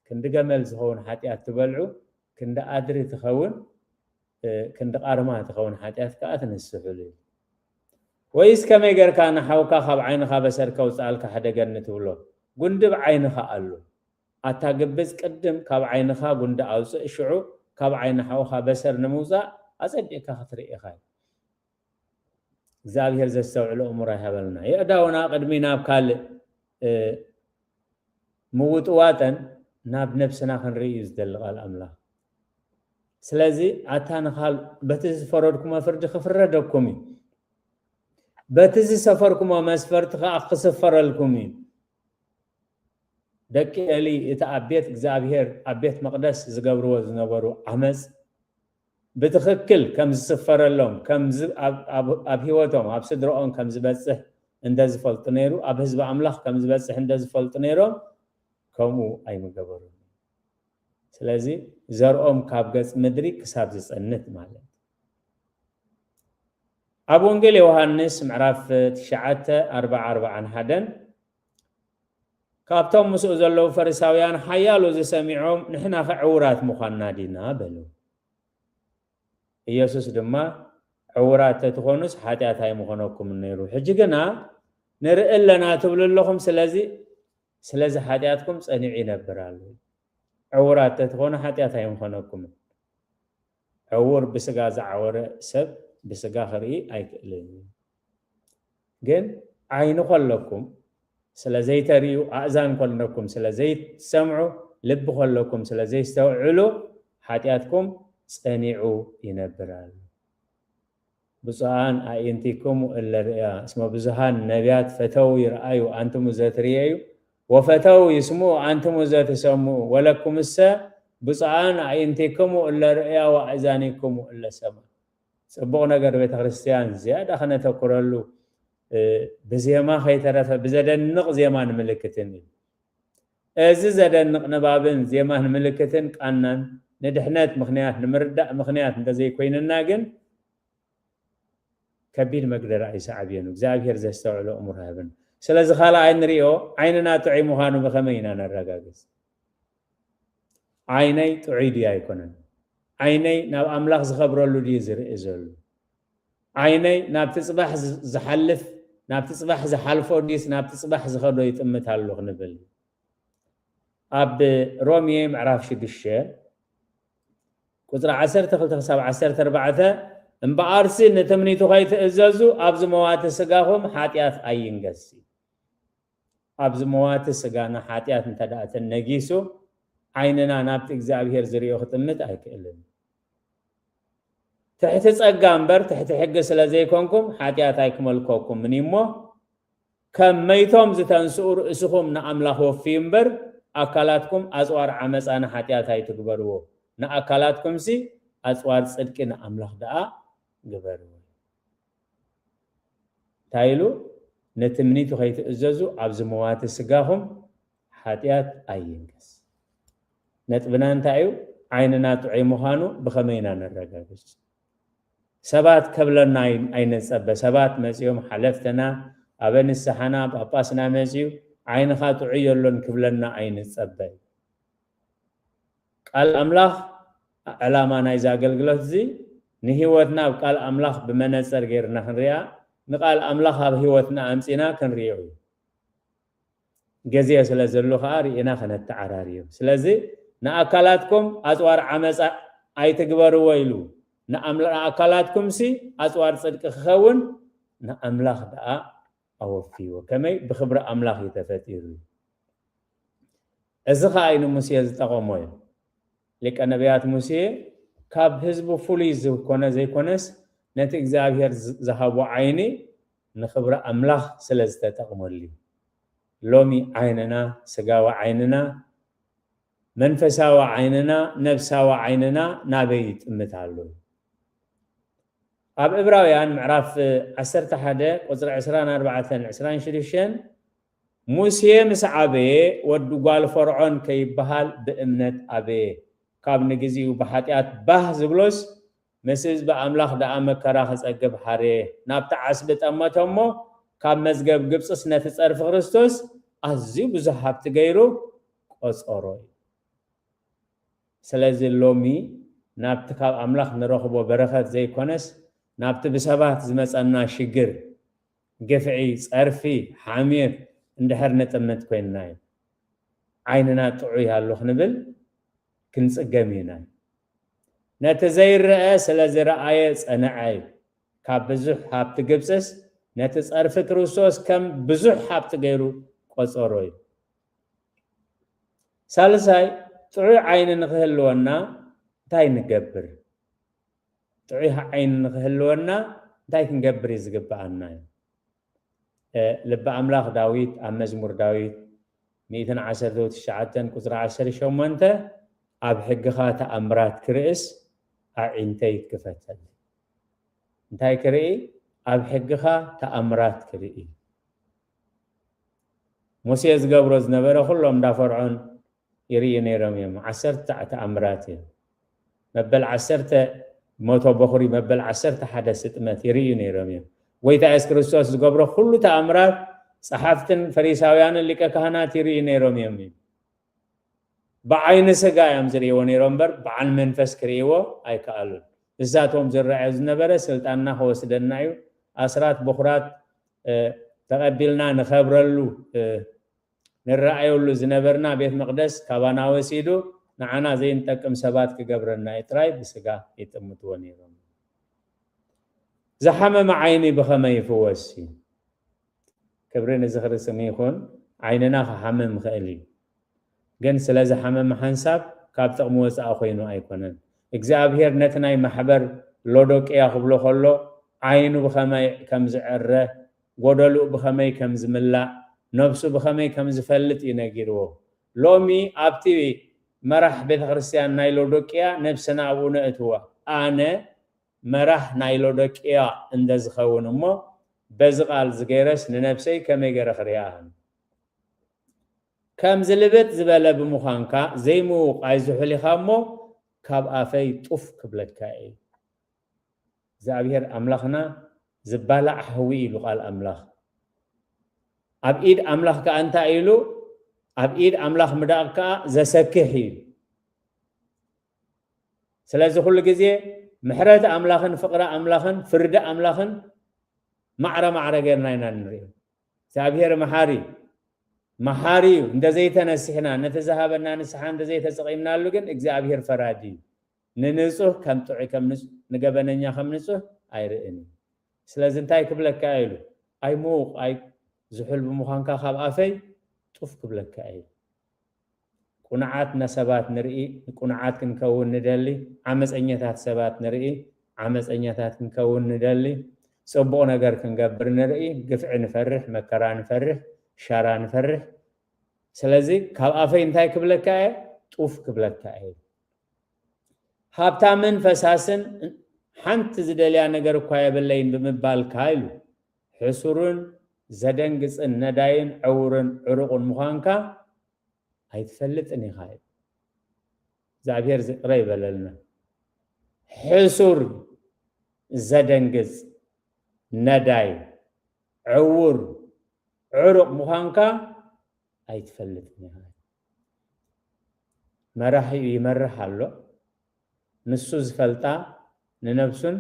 ክንዲ ገመል ዝኸውን ሓጢኣት ትበልዑ፣ ክንዲ ኣድሪ ትኸውን፣ እ፣ ክንዲ ቃርማ ትኸውን ሓጢኣት ከኣ ትንስሕሉ እዩ። ወይስ ከመይ ጌርካ ንሓውካ ካብ ዓይንኻ በሰር ከውጽኣልካ ሕደገኒ ትብሎ? ጉንዲ ኣብ ዓይንኻ ኣሎ። ኣታ ግብዝ፣ ቅድም ካብ ዓይንኻ ጉንዲ ኣውጽእ፣ ሽዑ ካብ ዓይኒ ሓውኻ በሰር ንምውጻእ ኣጸቢቕካ ክትርኢ ኢኻ። እግዚኣብሔር ዘስተውዕሎ እምሮ ይሃበልና። የእዳውና ቅድሚ ናብ ካልእ፣ እ፣ ምውጥዋጠን ናብ ነብስና ክንርኢ እዩ ዝደሊ ቃል ኣምላኽ። ስለዚ ኣታ ንኻል-፣ በቲ ዝፈረድኩሞ ፍርዲ ክፍረደኩም እዩ፣ በቲ ዝሰፈርኩሞ መስፈርቲ ከኣ ክስፈረልኩም እዩ። ደቂ ኤሊ እቲ ኣብ ቤት እግዚኣብሔር፣ ኣብ ቤት መቕደስ ዝገብርዎ ዝነበሩ ዓመፅ ብትኽክል ከም ዝስፈረሎም፣ ከም ዝ-፣ ኣብ፣ ኣብ፣ ኣብ ህይወቶም፣ ኣብ ስድረኦም ከም ዝበፅሕ እንተዝፈልጡ ነይሩ፣ ኣብ ህዝቢ ኣምላኽ ከም ዝበጽሕ እንተዝፈልጡ ነይሮም፣ ከምኡ ኣይምገበሩን። ስለዚ ዘርኦም ካብ ገጽ ምድሪ ክሳብ ዝጸንት ማለት። ኣብ ወንጌል ዮሃንስ ምዕራፍ ትሽዓተ ኣርባዓ ኣርባዓን ሓደን፣ ካብቶም ምስኡ ዘለዉ ፈሪሳውያን ሓያሎ ዝሰሚዖም፣ "ንሕና ኸ ዕውራት ምዃንና ዲና?" በሉ። ኢየሱስ ድማ፣ "ዕውራት ተትኾኑስ ሓጢኣት ኣይምኾነኩምን ነይሩ። ሕጂ ግና ንርኢ ኣለና ትብሉ ኣለኹም፣ ስለዚ፣ ስለዚ ሓጢኣትኩም ጸኒዑ ይነብር ኣሎ። ዕውራት ተትኾኑ ሓጢኣት ኣይምኾነኩምን። ዕውር ብስጋ ዝዓወረ ሰብ ብስጋ ክርኢ ኣይክእልን እዩ። ግን ዓይኒ ከለኩም ስለ ዘይተርእዩ፣ ኣእዛን ከለኩም ስለ ዘይትሰምዑ፣ ልቢ ከለኩም ስለ ዘይስተውዕሉ፣ ሓጢኣትኩም ጸኒዑ ይነብር ኣሎ። ብፁዓን ኣዒንቲክሙ እለ ርእያ፣ እስመ ብዙሃን ነቢያት ፈተው ይርኣዩ፣ ኣንትሙ ዘትርእዩ፣ ወፈተው ይስምዑ፣ ኣንትሙ ዘትሰምዑ፣ ወለኩምሰ ብፁዓን ኣዒንቲክሙ እለ ርእያ፣ ወኣእዛኒክሙ እለ ሰምዓ። ጽቡቕ ነገር ቤተ ክርስቲያን ዝያዳ ከነተኩረሉ፣ እ፣ ብዜማ ከይተረፈ ብዘደንቕ ዜማን ምልክትን እዩ። እዚ ዘደንቕ ንባብን ዜማን ምልክትን ቃናን ንድሕነት ምኽንያት፣ ንምርዳእ ምኽንያት እንተዘይኮይንና ግን ከቢድ መግደራ እዩ ሰዓብየኑ። እግዚኣብሔር ዘስተውዕሎ እምሮ ሃበን። ስለዚ ካልኣይ ንሪኦ ዓይንና ጥዑይ ምዃኑ ብኸመይ ኢና ነረጋግጽ? ዓይነይ ጥዑይ ድዩ ኣይኮነን? ዓይነይ ናብ ኣምላኽ ዝኸብረሉ ድዩ ዝርኢ ዘሎ? ዓይነይ ናብቲ ጽባሕ ዝ-፣ ዝሓልፍ፣ ናብቲ ጽባሕ ዝሓልፎ ድዩስ ናብቲ ጽባሕ ዝኸዶ ይጥምት ኣሎ ክንብል? ኣብ ሮሜ ምዕራፍ ሽዱሽተ ቁጽሪ ዓሰርተ ክልተ ክሳብ ዓሰርተ ኣርባዕተ፣ "እምበኣርሲ ንትምኒቱ ከይትእዘዙ ኣብዚ መዋቲ ስጋኹም ሓጢኣት ኣይንገስ." ኣብዚ መዋቲ ስጋና ሓጢኣት እንተ ደኣ ተነጊሱ፣ ዓይንና ናብቲ እግዚኣብሔር ዝርእዮ ክጥምት ኣይክእልን። ትሕቲ ጸጋ እምበር ትሕቲ ሕጊ ስለ ዘይኮንኩም፣ ሓጢኣት ኣይክመልከኩምን እዩ እሞ፣ ከም መይቶም ዝተንስኡ ርእስኹም ንኣምላኽ ወፍዩ እምበር፣ ኣካላትኩም ኣጽዋር ዓመጻ ንሓጢኣት ኣይትግበርዎ። ንኣካላትኩምሲ ኣጽዋር ጽድቂ ንኣምላኽ ደኣ ግበርዎ። እንታይ ኢሉ? "ንትምኒቱ ከይትእዘዙ ኣብዚ መዋቲ ስጋኹም ሓጢኣት ኣይንገስ።" ነጥብና እንታይ እዩ? ዓይንና ጥዑይ ምዃኑ ብኸመይ ኢና ነረጋግጽ? ሰባት ከብለና ኣይ-፣ ኣይንጸበ። ሰባት መጺኦም ሓለፍትና፣ ኣበ ንስሓና፣ ጳጳስና መጺኡ፣ "ዓይንኻ ጥዑይ የሎን" ክብለና ኣይንጸበ። ቃል ኣምላኽ፣ ዕላማ ናይዚ ኣገልግሎት እዚ ንህይወትና ኣብ ቃል ኣምላኽ ብመነጽር ጌርና ክንሪኣ፣ ንቃል ኣምላኽ ኣብ ህይወትና ኣምጺና ክንሪኦ እዩ። ግዜ ስለ ዘሉ ኸኣ ርኢና ከነተዓራርዮ። ስለዚ ንኣካላትኩም ኣጽዋር ዓመጻ ኣይትግበርዎ ኢሉ። ንኣምላ-፣ ንኣካላትኩምሲ ኣጽዋር ጽድቂ ክኸውን ንኣምላኽ ደኣ ኣወፍይዎ። ከመይ? ብኽብሪ ኣምላኽ እዩ ተፈጢሩ። እዚ ኸኣ እዩ ንሙሴ ዝጠቐሞ እዩ። ሊቀ ነቢያት ሙሴ ካብ ህዝቡ ፍሉይ ዝኾነ ዘይኮነስ፣ ነቲ እግዚኣብሔር ዝ-፣ ዝሃቦ ዓይኒ ንኽብሪ ኣምላኽ ስለ ዝተጠቕመሉ እዩ። ሎሚ ዓይንና፣ ስጋዊ ዓይንና፣ መንፈሳዊ ዓይንና፣ ነፍሳዊ ዓይንና ናበይ ይጥምት ኣሎ? ኣብ ዕብራውያን ምዕራፍ ዓሰርተ ሓደ ቁጽሪ ዕስራን ኣርባዕተን ዕስራን ሽዱሽተን፣ "ሙሴ ምስ ዓበየ ወዲ ጓል ፈርዖን ከይበሃል ብእምነት ኣበየ። ካብ ንግዚኡ ብሓጢኣት ባህ ዝብሎስ፣ ምስ ህዝቢ ኣምላኽ ደኣ መከራ ክጸግብ ሓረየ። ናብቲ ዓስቢ ጠመተ እሞ፣ ካብ መዝገብ ግብጽስ ነቲ ጸርፊ ክርስቶስ ኣዝዩ ብዙሕ ሃብቲ ገይሩ ቆጸሮ" እዩ። ስለዚ ሎሚ ናብቲ ካብ ኣምላኽ ንረኽቦ በረኸት ዘይኮነስ፣ ናብቲ ብሰባት ዝመጸና ሽግር፣ ግፍዒ፣ ጸርፊ፣ ሓሜት እንድሕር ንጥምት ኮይንና እዩ። ዓይንና ጥዑይ ኣሎ ክንብል ክንጽገም ኢና። ነቲ ዘይረአ ስለ ዝረኣየ ጸንዐ እዩ። ካብ ብዙሕ ሃብቲ ግብጽስ ነቲ ጸርፊ ክርስቶስ ከም ብዙሕ ሃብቲ ገይሩ ቆጸሮ እዩ። ሳልሳይ፣ ጥዑይ ዓይኒ ንኽህልወና እንታይ ንገብር? ጥዑይ ዓይኒ ንኽህልወና እንታይ ክንገብር እዩ ዝግብኣና እዩ? እ፣ ልቢ ኣምላኽ ዳዊት ኣብ መዝሙር ዳዊት ሚእትን ዓሰርተ ትሽዓተን ቁጽሪ ዓሰርተ ሸሞንተ፣ "ኣብ ሕግኻ ተኣምራት ክርእስ ኣዒንተይ ክፈተለይ።" እንታይ ክርኢ? ኣብ ሕግኻ ተኣምራት ክርኢ። ሙሴ ዝገብሮ ዝነበረ ኩሎም እንዳ ፈርዖን ይርእዩ ነይሮም እዮም። ዓሰርተ ተኣምራት እዮም። መበል ዓሰርተ ሞቶ በኹሪ፣ መበል ዓሰርተ ሓደ ስጥመት ይርእዩ ነይሮም እዮም። ጎይታ የሱስ ክርስቶስ ዝገብሮ ኩሉ ተኣምራት ጸሓፍትን ፈሪሳውያንን ሊቀ ካህናት ይርእዩ ነይሮም እዮም። ብዓይኒ ስጋ እዮም ዝርእይዎ ነይሮም እምበር ብዓል መንፈስ ክርእይዎ ኣይከኣሉን። እሳቶም ዝረኣዩ ዝነበረ ስልጣንና ክወስደና እዩ፣ ኣስራት በኹራት ተቐቢልና ንኸብረሉ ንረኣየሉ ዝነበርና ቤት መቕደስ ካባና ወሲዱ ንዓና ዘይንጠቅም ሰባት ክገብረና እዩ ጥራይ ብስጋ ይጥምትዎ ነይሮም። ዝሓመመ ዓይኒ ብኸመይ ይፍወስ እዩ? ክብሪ ንዝኽሪ ስሙ ይኹን። ዓይንና ክሓምም ይኽእል እዩ፣ ግን ስለ ዝሓመመ ሓንሳብ ካብ ጥቕሚ ወፃኢ ኮይኑ ኣይኮነን። እግዚኣብሔር ነቲ ናይ ማሕበር ሎዶቅያ ክብሎ ከሎ ዓይኑ ብኸመይ ከም ዝዕረ፣ ጎደልኡ ብኸመይ ከም ዝምላእ፣ ነብሱ ብኸመይ ከም ዝፈልጥ እዩ ነጊርዎ። ሎሚ ኣብቲ መራሕ ቤተ ክርስቲያን ናይ ሎዶቅያ ነብስና ኣብኡ ነእትዋ። ኣነ መራሕ ናይ ሎዶቅያ እንደ ዝኸውን እሞ በዚ ቃል ዝገይረስ ንነብሰይ ከመይ ገይረ ክሪኣ? ከም ዝልብጥ ዝበለ ብምዃንካ ዘይምውቕ ኣይዝሑል ኢኻ እሞ ካብ ኣፈይ ጡፍ ክብለካ እየ። እግዚኣብሔር ኣምላኽና ዝባላዕ ሓዊ ኢሉ ቃል ኣምላኽ። ኣብ ኢድ ኣምላኽ ከኣ እንታይ ኢሉ? ኣብ ኢድ ኣምላኽ ምዳቕ ከኣ ዘሰክሕ እዩ። ስለዚ ኩሉ ግዜ ምሕረት ኣምላኽን ፍቕሪ ኣምላኽን ፍርዲ ኣምላኽን ማዕረ ማዕረ ጌርና ኢና ንሪኦ። እግዚኣብሔር መሓሪ መሓሪ እዩ። እንተዘይተነሲሕና ነቲ ዝሃበና ንስሓ እንተዘይተጸቒምናሉ ግን እግዚኣብሔር ፈራዲ እዩ። ንንጹህ ከም ጥዑይ ከም ንጹህ፣ ንገበነኛ ከም ንጹህ ኣይርእን እዩ። ስለዚ እንታይ ክብለካ እየ ኢሉ? ኣይ ምዉቕ ኣይ ዝሑል ብምዃንካ ካብ ኣፈይ ጡፍ ክብለካ እየ። ቁኑዓት ሰባት ንርኢ፣ ንቁኑዓት ክንከውን ንደሊ። ዓመፀኛታት ሰባት ንርኢ፣ ዓመፀኛታት ክንከውን ንደሊ። ፅቡቕ ነገር ክንገብር ንርኢ፣ ግፍዒ ንፈርሕ፣ መከራ ንፈርሕ፣ ሻራ ንፈርሕ። ስለዚ ካብ ኣፈይ እንታይ ክብለካ እየ? ጡፍ ክብለካ እየ። ሃብታምን ፈሳስን ሓንቲ ዝደልያ ነገር እኳ የብለይን ብምባልካ ኢሉ ሕሱርን ዘደንግጽን ነዳይን ዕውርን ዕሩቕን ምዃንካ ኣይትፈልጥን ኢኻ እዩ። እግዚኣብሔር ዝቅረ ይበለልና። ሕሱር፣ ዘደንግጽ፣ ነዳይ፣ ዕውር፣ ዕሩቕ ምዃንካ ኣይትፈልጥን ኢኻ። መራሒ እዩ፣ ይመርሕ ኣሎ። ንሱ ዝፈልጣ ንነብሱን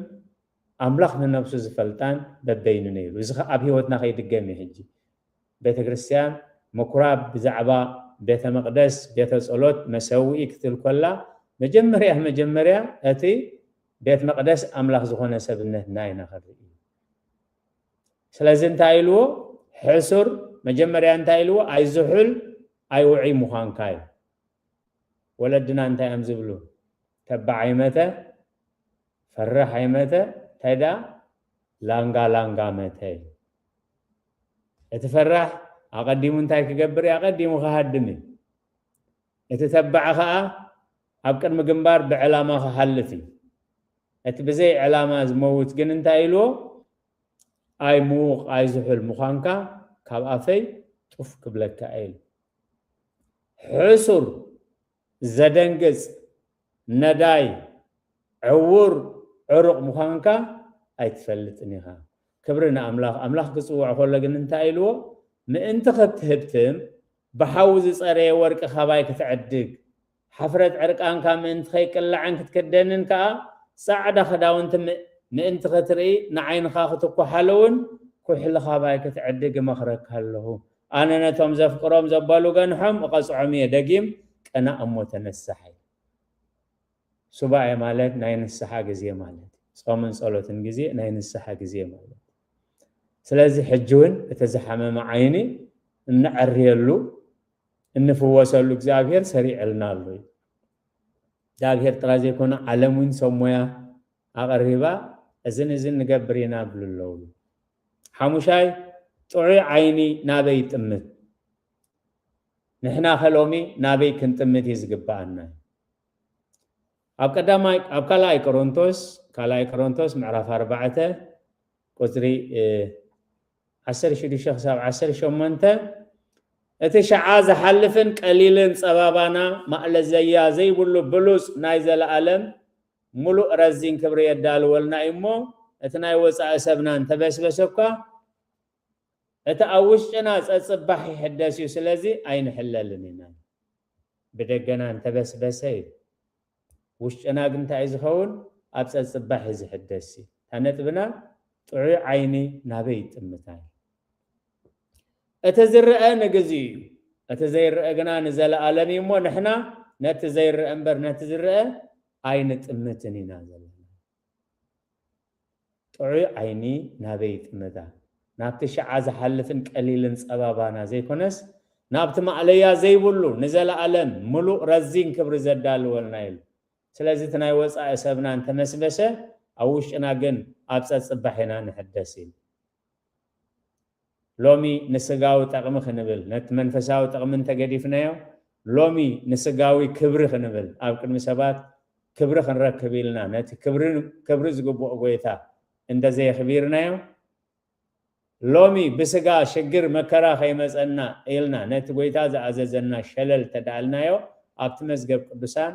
ኣምላኽ ንነብሱ ዝፈልጣን በበይኑ ነይሩ። እዚ ኸ ኣብ ህይወትና ከይድገም እዩ። ሕጂ ቤተ ክርስቲያን ምኩራብ ብዛዕባ ቤተ መቕደስ፣ ቤተ ጸሎት፣ መሰውኢ ክትብል ኮላ መጀመርያ መጀመርያ እቲ ቤት መቕደስ ኣምላኽ ዝኾነ ሰብነትና ኢና ክንርኢ። ስለዚ እንታይ ኢልዎ? ሕሱር መጀመርያ እንታይ ኢልዎ? ኣይዝሑል ኣይውዑይ ምዃንካ እዩ። ወለድና እንታይ እዮም ዝብሉ? ተባዕ ኣይመተ፣ ፈራሕ ኣይመተ፣ እንታይ ደኣ ላንጋ ላንጋ መተ እዩ። እቲ ፈራሕ ኣቐዲሙ እንታይ ክገብር እዩ? ኣቐዲሙ ክሃድም እዩ። እቲ ተባዕ ኸዓ ኣብ ቅድሚ ግንባር ብዕላማ ክሓልፍ እዩ። እቲ ብዘይ ዕላማ ዝመውት ግን እንታይ ኢልዎ? ኣይ ምዉቕ ኣይ ዝሑል ምዃንካ ካብ ኣፈይ ጡፍ ክብለካ እየ ኢሉ። ሕሱር፣ ዘደንግጽ፣ ነዳይ፣ ዕዉር፣ ዕሩቕ ምዃንካ ኣይትፈልጥን ኢኻ። ክብሪ ንኣምላኽ። ኣምላኽ ክጽውዖ ከሎ ግን እንታይ ኢልዎ? ምእንቲ ክትህብትም ብሓዊ ዝጸረየ ወርቂ ካባይ ክትዕድግ፣ ሓፍረት ዕርቃንካ ምእንቲ ከይቅላዕን ክትክደንን ከኣ ጻዕዳ ክዳውንቲ ም-፣ ምእንቲ ክትርኢ ንዓይንኻ ክትኳሓሉ እውን ኩሕሊ ካባይ ክትዕድግ እመኽረካ ኣለኹ። ኣነ ነቶም ዘፍቅሮም ዘባሉ ገንሖም እቐጽዖም እየ፣ ደጊም ቅናእ እሞ ተነሳሕ። ሱባኤ ማለት ናይ ንስሓ ግዜ ማለት እዩ። ጾምን ጸሎትን ግዜ ናይ ንስሓ ግዜ ማለት እዩ። ስለዚ ሕጂ እውን እቲ ዝሓመመ ዓይኒ እንዕርየሉ፣ እንፍወሰሉ እግዚኣብሔር ሰሪዕልና ኣሎ እዩ። እግዚኣብሔር ጥራይ ዘይኮነ ዓለም እውን ሰብ ሞያ ኣቐሪባ እዝን እዝን ንገብር ኢና ይብሉ ኣለዉ። ሓሙሻይ፣ ጥዑይ ዓይኒ ናበይ ይጥምት? ንሕና ከ ሎሚ ናበይ ክንጥምት እዩ ዝግብኣና? ኣብ ቀዳማይ፣ ኣብ ካልኣይ ቆሮንቶስ፣ ካልኣይ ቆሮንቶስ ምዕራፍ ኣርባዕተ ቁጽሪ፣ እ፣ ዓሰርተ ሽዱሽተ ክሳብ ዓሰርተ ሸሞንተ፣ እቲ ሸዓ ዝሓልፍን ቀሊልን ጸባባና ማእለዘያ ዘይብሉ ብሉጽ ናይ ዘለኣለም ምሉእ ረዚን ክብሪ የዳልወልና እዩ እሞ፣ እቲ ናይ ወጻኢ ሰብና እንተበስበሰ እኳ፣ እቲ ኣብ ውሽጥና ጸጽባሕ ይሕደስ እዩ። ስለዚ ኣይንሕለልን ኢና። ብደገና እንተበስበሰ እዩ። ውሽጥና ግን እንታይ እዩ ዝኸውን? ኣብ ጸጽባሕ እዩ ዝሕደስ እዩ። እታ ነጥብና ጥዑይ ዓይኒ ናበይ ይጥምታ እዩ። እቲ ዝረአ ንግዜ እዩ። እቲ ዘይረአ ግና ንዘለኣለም እዩ እሞ ንሕና ነቲ ዘይረአ እምበር ነቲ ዝረአ ኣይንጥምትን ኢና ዘለና። ጥዑይ ዓይኒ ናበይ ይጥምታ? ናብቲ ሸዓ ዝሓልፍን ቀሊልን ጸባባና ዘይኮነስ፣ ናብቲ ማእለያ ዘይብሉ ንዘለኣለም ምሉእ ረዚን ክብሪ ዘዳልወልና ኢሉ። ስለዚ እቲ ናይ ወጻኢ ሰብና እንተመስበሰ፣ ኣብ ውሽጥና ግን ኣብ ጸጽባሕ ኢና ንሕደስ ኢሉ። ሎሚ ንስጋዊ ጠቕሚ ክንብል፣ ነቲ መንፈሳዊ ጠቕሚ እንተገዲፍናዮ፣ ሎሚ ንስጋዊ ክብሪ ክንብል፣ ኣብ ቅድሚ ሰባት ክብሪ ክንረክብ ኢልና፣ ነቲ ክብሪ፣ ክብሪ ዝግብኦ ጎይታ እንተዘየኽቢርናዮ፣ ሎሚ ብስጋ ሽግር መከራ ከይመጸና ኢልና፣ ነቲ ጎይታ ዝኣዘዘና ሸለል ተዳልናዮ፣ ኣብቲ መዝገብ ቅዱሳን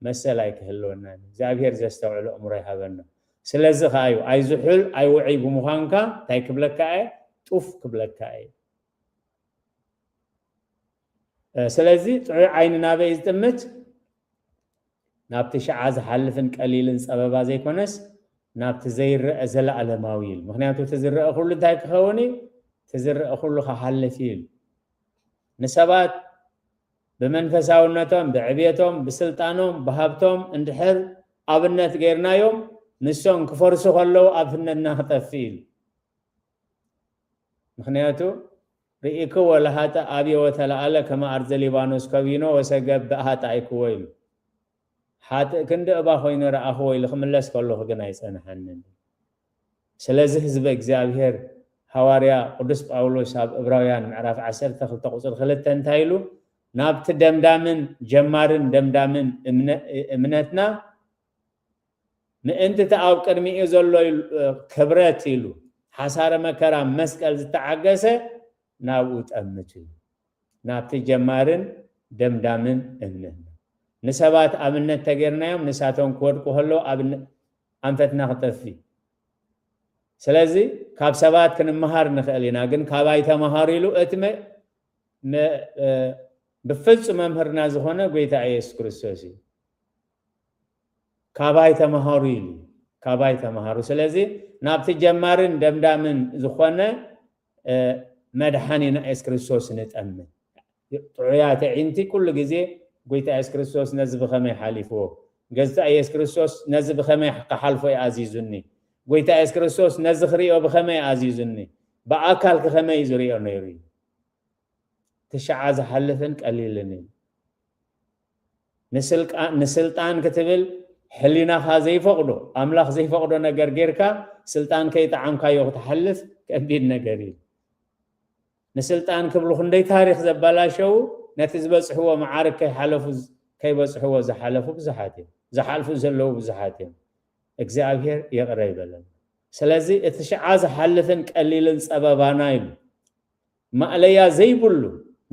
መሰል ኣይክህልወናን እዩ። እግዚኣብሔር ዘስተውዕሎ እምሮ ይሃበና። ስለዚ ከኣ እዩ ኣይዝሑል ኣይውዑይ ብምዃንካ እንታይ ክብለካ እየ? ጡፍ ክብለካ እየ። እ፣ ስለዚ ጥዑይ ዓይኒ ናበይ እዩ ዝጥምት? ናብቲ ሸዓ ዝሓልፍን ቀሊልን ጸበባ ዘይኮነስ፣ ናብቲ ዘይረአ ዘለኣለማዊ እዩ። ምኽንያቱ እቲ ዝረአ ኩሉ እንታይ ክኸውን እዩ? እቲ ዝረአ ኩሉ ክሓልፍ እዩ። ንሰባት ብመንፈሳውነቶም፣ ብዕብየቶም፣ ብስልጣኖም፣ ብሃብቶም እንድሕር ኣብነት ጌርናዮም፣ ንሶም ክፈርሱ ከለዉ ኣብነትና ክጠፍእ እዩ። ምኽንያቱ ርኢክዎ ለሃጥእ ኣብየ ወተለዓለ ከመ ኣርዘ ሊባኖስ ከዊኖ ወሰገብ ብእ ሃጣይክዎ ኢሉ። ሓጥእ ክንዲ እባ ኮይኑ ረኣኽዎ ኢሉ ክምለስ ከለኹ ግን ኣይጸንሓንን። ስለዚ ህዝበ እግዚኣብሔር ሃዋርያ ቅዱስ ጳውሎስ ኣብ ዕብራውያን ምዕራፍ ዓሰርተ ክልተ ቁጽሪ ክልተ እንታይ ኢሉ? ናብቲ ደምዳምን ጀማርን ደምዳምን እምነ-፣ እምነትና ምእንቲ እቲ ኣብ ቅድሚኡ ዘሎ ኢሉ፣ ክብረት ኢሉ ሓሳረ መከራ መስቀል ዝተዓገሰ ናብኡ ጠምት ኢሉ። ናብቲ ጀማርን ደምዳምን እምነትና። ንሰባት ኣብነት ተገይርናዮም፣ ንሳቶም ክወድቁ ከለዉ ኣብነ-፣ ኣንፈትና ክጠፊ። ስለዚ ካብ ሰባት ክንመሃር ንኽእል ኢና፣ ግን ካባይ ተመሃሩ ኢሉ እቲ መ-፣ መ-፣ እ፣ ብፍጹም መምህርና ዝኾነ ጎይታ ኢየሱስ ክርስቶስ እዩ። ካባይ ተመሃሩ ኢሉ፣ ካባይ ተመሃሩ። ስለዚ ናብቲ ጀማርን ደምዳምን ዝኾነ፣ እ፣ መድሓኒና ኢየሱስ ክርስቶስ ንጠምን። ጥዑያት ኣዒንቲ ኩሉ ግዜ ጎይታ ኢየሱስ ክርስቶስ ነዚ ብኸመይ ሓሊፍዎ? ጎይታ ኢየሱስ ክርስቶስ ነዚ ብኸመይ ክሓልፎ እዩ ኣዚዙኒ? ጎይታ ኢየሱስ ክርስቶስ ነዚ ክሪኦ ብኸመይ ኣዚዙኒ? ብኣካል ከ ከመይ እዩ ዝሪኦ ነይሩ እዩ? እቲ ሸዓ ዝሓልፍን ቀሊልን እዩ። ንስልቃ-፣ ንስልጣን ክትብል ሕሊናኻ ዘይፈቕዶ፣ ኣምላኽ ዘይፈቕዶ ነገር ጌርካ ስልጣን ከይጠዓምካዮ ክትሓልፍ ከቢድ ነገር እዩ። ንስልጣን ክብሉ ክንደይ ታሪኽ ዘበላሸው፣ ነቲ ዝበጽሕዎ መዓርግ ከይሓለፉ፣ ከይበጽሕዎ ዝሓለፉ ብዙሓት እዮም። ዝሓልፉ ዘለዉ ብዙሓት እዮም። እግዚኣብሔር ይቕረ ይበለን። ስለዚ እቲ ሸዓ ዝሓልፍን ቀሊልን ጸበባና ኢሉ ማእለያ ዘይብሉ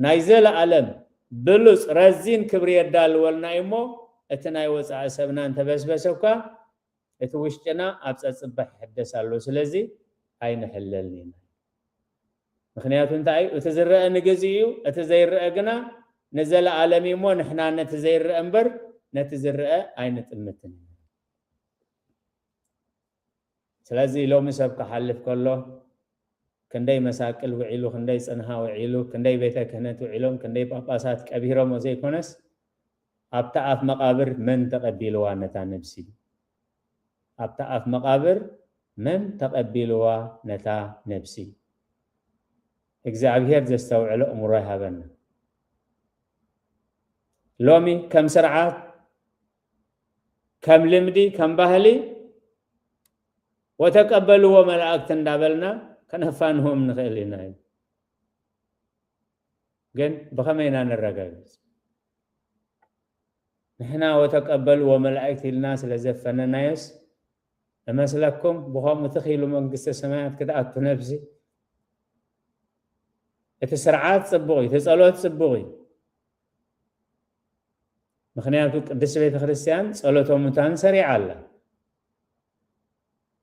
ናይ ዘለኣለም ብሉጽ ረዚን ክብሪ የዳልወልና እዩ እሞ፣ እቲ ናይ ወጻኢ ሰብና እንተበስበሰ እኳ፣ እቲ ውሽጥና ኣብ ጸጽባሕ ይሕደስ ኣሎ። ስለዚ ኣይንሕለልን ኢና። ምኽንያቱ እንታይ እዩ? እቲ ዝረአ ንግዜ እዩ፣ እቲ ዘይረአ ግና ንዘለኣለም እዩ እሞ፣ ንሕና ነቲ ዘይረአ እምበር ነቲ ዝረአ ኣይንጥምትን ኢና። ስለዚ ሎሚ ሰብ ክሓልፍ ከሎ፣ ክንደይ መሳቅል ውዒሉ፣ ክንደይ ጽንሃ ውዒሉ፣ ክንደይ ቤተ ክህነት ውዒሎም፣ ክንደይ ጳጳሳት ቀቢሮሞ ዘይኮነስ፣ ኣብታ ኣፍ መቓብር መን ተቐቢልዋ ነታ ነብሲ? ኣብታ ኣፍ መቓብር መን ተቐቢልዋ ነታ ነብሲ? እግዚኣብሔር ዘስተውዕሎ እምሮ ይሃበና። ሎሚ ከም ስርዓት፣ ከም ልምዲ፣ ከም ባህሊ፣ "ወተቀበልዎ መላእክት" እንዳበልና ከነፋንዎም ንኽእል ኢና እዩ። ግን ብኸመይ ኢና ነረጋግጽ? ንሕና "ወተቀበልዎ መላእክት" ኢልና ስለ ዘፈነናዮስ፣ እመስለኩም ብኸምኡ ትኽ ኢሉ መንግስተ ሰማያት ክትኣቱ ነብሲ? እቲ ስርዓት ጽቡቕ እዩ፣ እቲ ጸሎት ጽቡቕ እዩ። ምኽንያቱ ቅድስት ቤተ ክርስቲያን ጸሎተ ሙታን ሰሪዓ ኣላ።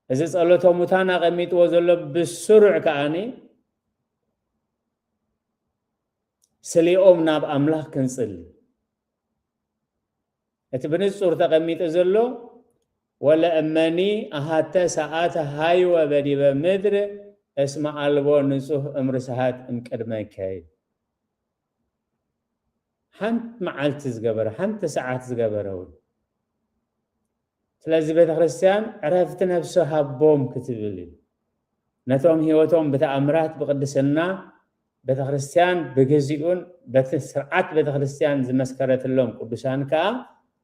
እዚ ጸሎተ ሙታን ኣቐሚጥዎ ዘሎ ብስሩዕ ከኣኒ ስሊኦም ናብ ኣምላኽ ክንጽሊ። እቲ ብንጹር ተቐሚጡ ዘሎ "ወለ እመኒ ኣሃተ ሰዓተ ሃይወ በዲበ ምድር እስመ ኣልቦ ንጹህ እምርስሃት እምቅድመከ" እዩ። ሓንቲ መዓልቲ ዝገበረ፣ ሓንቲ ሰዓት ዝገበረ እውን። ስለዚ ቤተ ክርስቲያን ዕረፍቲ ነፍሲ ሃቦም ክትብል እዩ። ነቶም ህይወቶም ብተኣምራት ብቅድስና ቤተ ክርስቲያን ብግዚኡን በቲ ስርዓት ቤተ ክርስቲያን ዝመስከረትሎም ቅዱሳን ከኣ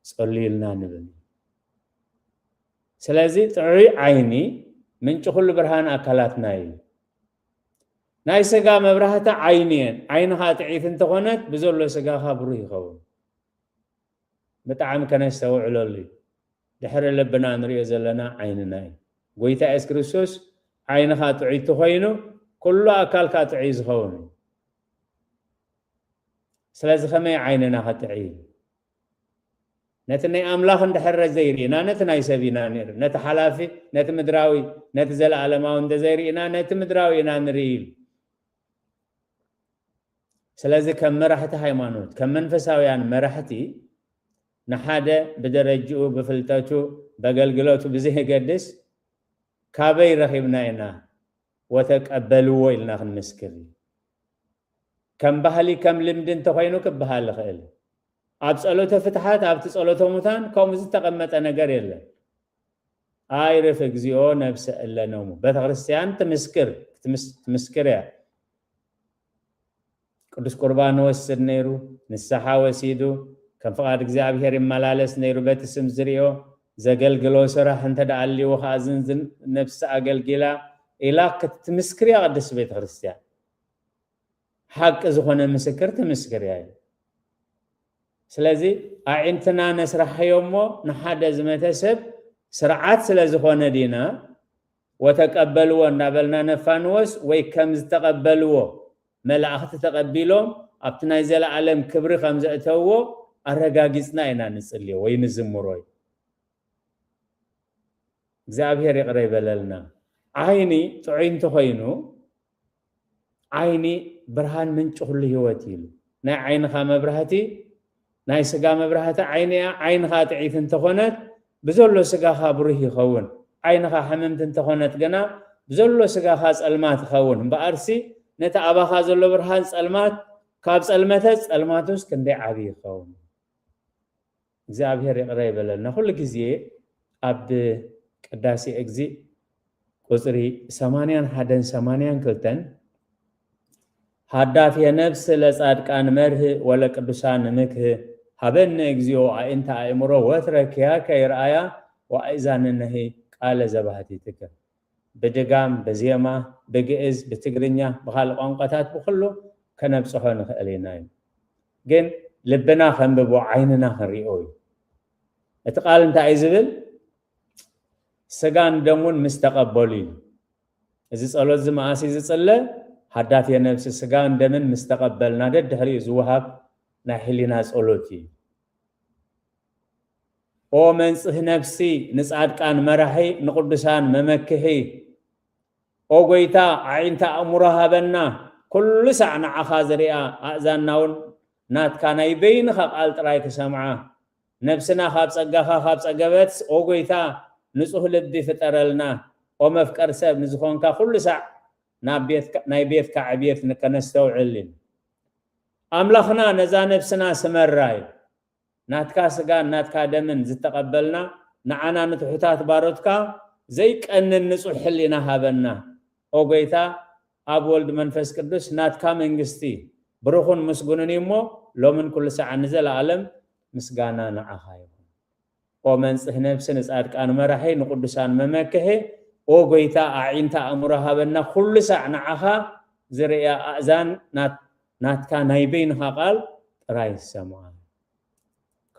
ጸልዩልና ንብል። ስለዚ ጥዑይ ዓይኒ ምንጪ ኩሉ ብርሃን ኣካላትና እዩ። ናይ ስጋ መብራህቲ ዓይኒ እየን። ዓይንኻ ጥዒት እንተኾነት ብዘሎ ስጋኻ ብሩህ ይኸውን። ብጣዕሚ ከነስተውዕለሉ እዩ። ድሕሪ ልብና ንሪኦ ዘለና ዓይንና እዩ። ጎይታ የሱስ ክርስቶስ ዓይንኻ ጥዑይ እንተኾይኑ ኩሉ ኣካልካ ጥዑይ ዝኸውን እዩ። ስለዚ ከመይ ዓይንና ክጥዕይ? ነቲ ናይ ኣምላኽ እንድሕር ዘይርኢና ነቲ ናይ ሰብ ኢና ንርኢ። ነቲ ሓላፊ፣ ነቲ ምድራዊ፣ ነቲ ዘለኣለማዊ እንተዘይርኢና ነቲ ምድራዊ ኢና ንርኢ ኢሉ። ስለዚ ከም መራሕቲ ሃይማኖት፣ ከም መንፈሳውያን መራሕቲ ንሓደ ብደረጅኡ፣ ብፍልጠቱ፣ በገልግሎቱ ብዘየገድስ ካበይ ረኺብና ኢና ወተቀበልዎ ኢልና ክንምስክር እዩ። ከም ባህሊ፣ ከም ልምዲ እንተኾይኑ ክበሃል ይኽእል። ኣብ ጸሎተ ፍትሓት፣ ኣብቲ ጸሎተ ሙታን ከምኡ ዝተቐመጠ ነገር የለን። "ኣይርፍ እግዚኦ ነብሰ እለ ነሙ" ቤተ ክርስቲያን ትምስክር፣ ትምስ-፣ ትምስክር እያ። ቅዱስ ቁርባን ወስድ ነይሩ፣ ንስሓ ወሲዱ፣ ከም ፍቓድ እግዚኣብሔር ይመላለስ ነይሩ፣ በቲ ስም ዝርእዮ ዘገልግሎ ስራሕ እንተ ደኣ ኣልዎ ከኣ ዝንዝን ነብሲ ኣገልጊላ ኢላ ክትምስክር እያ ቅድስቲ ቤተ ክርስቲያን። ሓቂ ዝኾነ ምስክር ትምስክር እያ እዩ። ስለዚ ኣዒንትና ነስራሕዮ እሞ ንሓደ ዝመተ ሰብ ስርዓት ስለ ዝኾነ ዲና ወተቀበልዎ እንዳበልና ነፋንወስ ወይ ከም ዝተቀበልዎ መላእኽቲ ተቀቢሎም ኣብቲ ናይ ዘለኣለም ክብሪ ከም ዘእተውዎ ኣረጋጊጽና ኢና ንጽልዮ ወይ ንዝምሮ እዩ። እግዚኣብሔር ይቕረ ይበለልና። ዓይኒ ጥዑይ እንተኾይኑ ዓይኒ ብርሃን ምንጪ ኩሉ ህይወት እዩ። ናይ ዓይንኻ መብራህቲ፣ ናይ ስጋ መብራህቲ ዓይኒ እያ። ዓይንኻ ጥዒት እንተኾነት ብዘሎ ስጋኻ ብሩህ ይኸውን። ዓይንኻ ሕምምቲ እንተኾነት ግና ብዘሎ ስጋኻ ጸልማት ይኸውን። እምበኣርሲ ነቲ ኣባኻ ዘሎ ብርሃን ጸልማት ካብ ጸልመተ ጸልማቱስ ክንደይ ዓቢ ይኸውን። እግዚኣብሔር ይቕረ ይበለልና። ኩሉ ግዜ ኣብ ቅዳሴ እግዚእ ቁጽሪ ሰማንያን ሓደን ሰማንያን ክልተን ሃዳፍየ ነፍስ ለጻድቃን መርህ ወለቅዱሳን ምክህ ሃበኒ እግዚኦ ኣዒንተ ኣእምሮ ወትረ ኪያከ ይርኣያ ወኣእዛንነሂ ቃለ ዘባህቲትከ። ብድጋም፣ ብዜማ፣ ብግእዝ፣ ብትግርኛ፣ ብኻልእ ቋንቋታት ብኹሉ ከነብጽሖ ንኽእል ኢና እዩ። ግን ልብና ከንብቦ፣ ዓይንና ክንሪኦ እዩ። እቲ ቃል እንታይ እዩ ዝብል? ስጋን ደሙን ምስ ተቐበሉ እዩ። እዚ ጸሎት እዚ መኣስ እዩ ዝጽለ? ሃዳፍየ ነብሲ ስጋን ደምን ምስ ተቐበልና ደድሕሪኡ ዝወሃብ ናይ ሕሊና ጸሎት እዩ። ኦ መንጽህ ነፍሲ፣ ንጻድቃን መራሒ፣ ንቅዱሳን መመክሒ። ኦ ጎይታ፣ ኣዒንተ ኣእምሮ ሃበና፣ ኩሉ ሳዕ ንዓኻ ዝሪኣ፣ ኣእዛንና እውን ናትካ ናይ በይንኻ ቃል ጥራይ ክሰምዓ። ነብስና ካብ ጸጋኻ ካብ ጸገበትስ፣ ኦ ጎይታ፣ ንጹህ ልቢ ፍጠረልና። ኦ መፍቀር ሰብ ንዝኾንካ ኩሉ ሳዕ ናብ ቤትካ፣ ናይ ቤትካ ዕብየት ከነስተውዕል። ኣምላኽና ነዛ ነብስና ስመራ እዩ። ናትካ ስጋን ናትካ ደምን ዝተቐበልና፣ ንዓና ንትሑታት ባሮትካ ዘይቀንን ንጹሕ ሕሊና ሃበና። ኦ ጎይታ፣ ኣብ ወልድ መንፈስ ቅዱስ ናትካ መንግስቲ ብሩኽን ምስጉንን እዩ እሞ፣ ሎምን ኩሉ ሰዓት ንዘለኣለም ምስጋና ንዓኻ ይኹን። ኦ መንጽህ ነፍሲ ንጻድቃን መራሒ፣ ንቅዱሳን መመክሒ፣ ኦ ጎይታ፣ ኣዒንታ ኣእምሮ ሃበና፣ ኩሉ ሳዕ ንዓኻ ዝርእያ ኣእዛን ናት-፣ ናትካ ናይ በይንኻ ቃል ጥራይ ዝሰምዓ።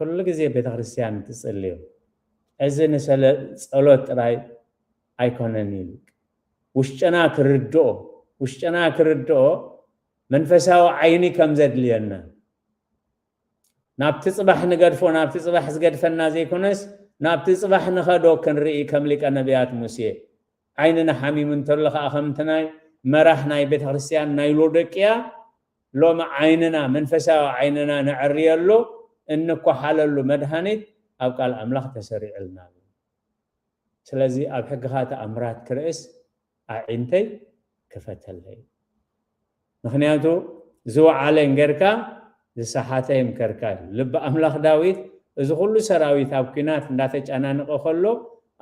ኩሉ ግዜ ቤተ ክርስቲያን ትጽልዮ። እዚ ንሰለ-፣ ጸሎት ጥራይ ኣይኮነን ኢሉ። ውሽጥና ክርድኦ፣ ውሽጥና ክርድኦ መንፈሳዊ ዓይኒ ከም ዘድልየና፣ ናብቲ ጽባሕ ንገድፎ፣ ናብቲ ጽባሕ ዝገድፈና ዘይኮነስ፣ ናብቲ ጽባሕ ንኸዶ ክንርኢ ከም ሊቀ ነቢያት ሙሴ። ዓይንና ሓሚሙ እንተሎ ኸዓ ከምቲ ናይ መራሕ ናይ ቤተ ክርስቲያን ናይ ሎዶቅያ፣ ሎሚ ዓይንና፣ መንፈሳዊ ዓይንና ነዕርየሉ፣ እንኳሓለሉ መድሃኒት ኣብ ቃል ኣምላኽ ተሰሪዕልና ኣሎ። ስለዚ ኣብ ሕግኻ ተኣምራት ክርእስ ኣዒንተይ ክፈተለይ። ምኽንያቱ ዝወዓለ እንጌርካ ዝሰሓተ ይምከርካ እዩ። ልቢ ኣምላኽ ዳዊት እዚ ኩሉ ሰራዊት ኣብ ኲናት እንዳተጨናነቐ ከሎ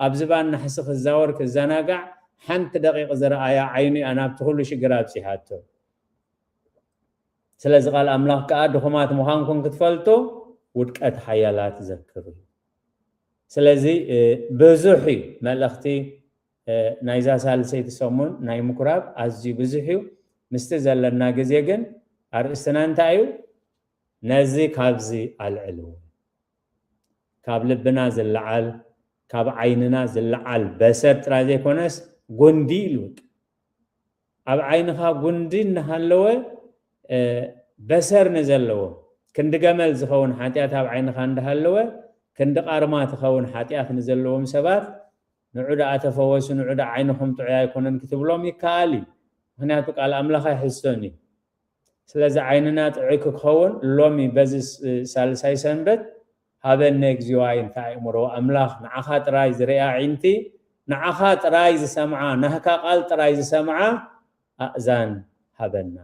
ኣብ ዝባን ናሕሲ ክዛወር ክዘናጋዕ ሓንቲ ደቂቕ ዝረኣያ ዓይኑ እያ ናብቲ ኩሉ ሽግር ኣብጺሓቶ። ስለዚ ቃል ኣምላኽ ከኣ ድኹማት ምዃንኩም ክትፈልጡ ውድቀት ሓያላት ዘክሩ። ስለዚ ብዙሕ እዩ መልእኽቲ ናይዛ ሳልሰይቲ ሰሙን ናይ ምኩራብ ኣዝዩ ብዙሕ እዩ። ምስቲ ዘለና ግዜ ግን ኣርእስትና እንታይ እዩ? ነዚ ካብዚ ኣልዕልዎ። ካብ ልብና ዝለዓል፣ ካብ ዓይንና ዝለዓል በሰር ጥራይ ዘይኮነስ ጉንዲ ይልውጥ። ኣብ ዓይንኻ ጉንዲ እናሃለወ በሰር ንዘለዎ፣ ክንዲ ገመል ዝኸውን ሓጢኣት ኣብ ዓይንኻ እንዳሃለወ ክንዲ ቃርማ ትኸውን ሓጢኣት ንዘለዎም ሰባት ንዑ ደኣ ተፈወሱ፣ ንዑ ደኣ ዓይንኹም ጥዑይ ኣይኮነን ክትብሎም ይከኣል እዩ። ምኽንያቱ ቃል ኣምላኽ ኣይሕስቶን እዩ። ስለዚ ዓይንና ጥዑይ ክኸውን ሎሚ በዚ ሳልሳይ ሰንበት ሃበነ እግዚኣብሔር። እንታይ ኣእምሮ ኣምላኽ ንዓኻ ጥራይ ዝርኣ ኣዒንቲ፣ ንዓኻ ጥራይ ዝሰምዓ፣ ናህካ ቃል ጥራይ ዝሰምዓ ኣእዛን ሃበና።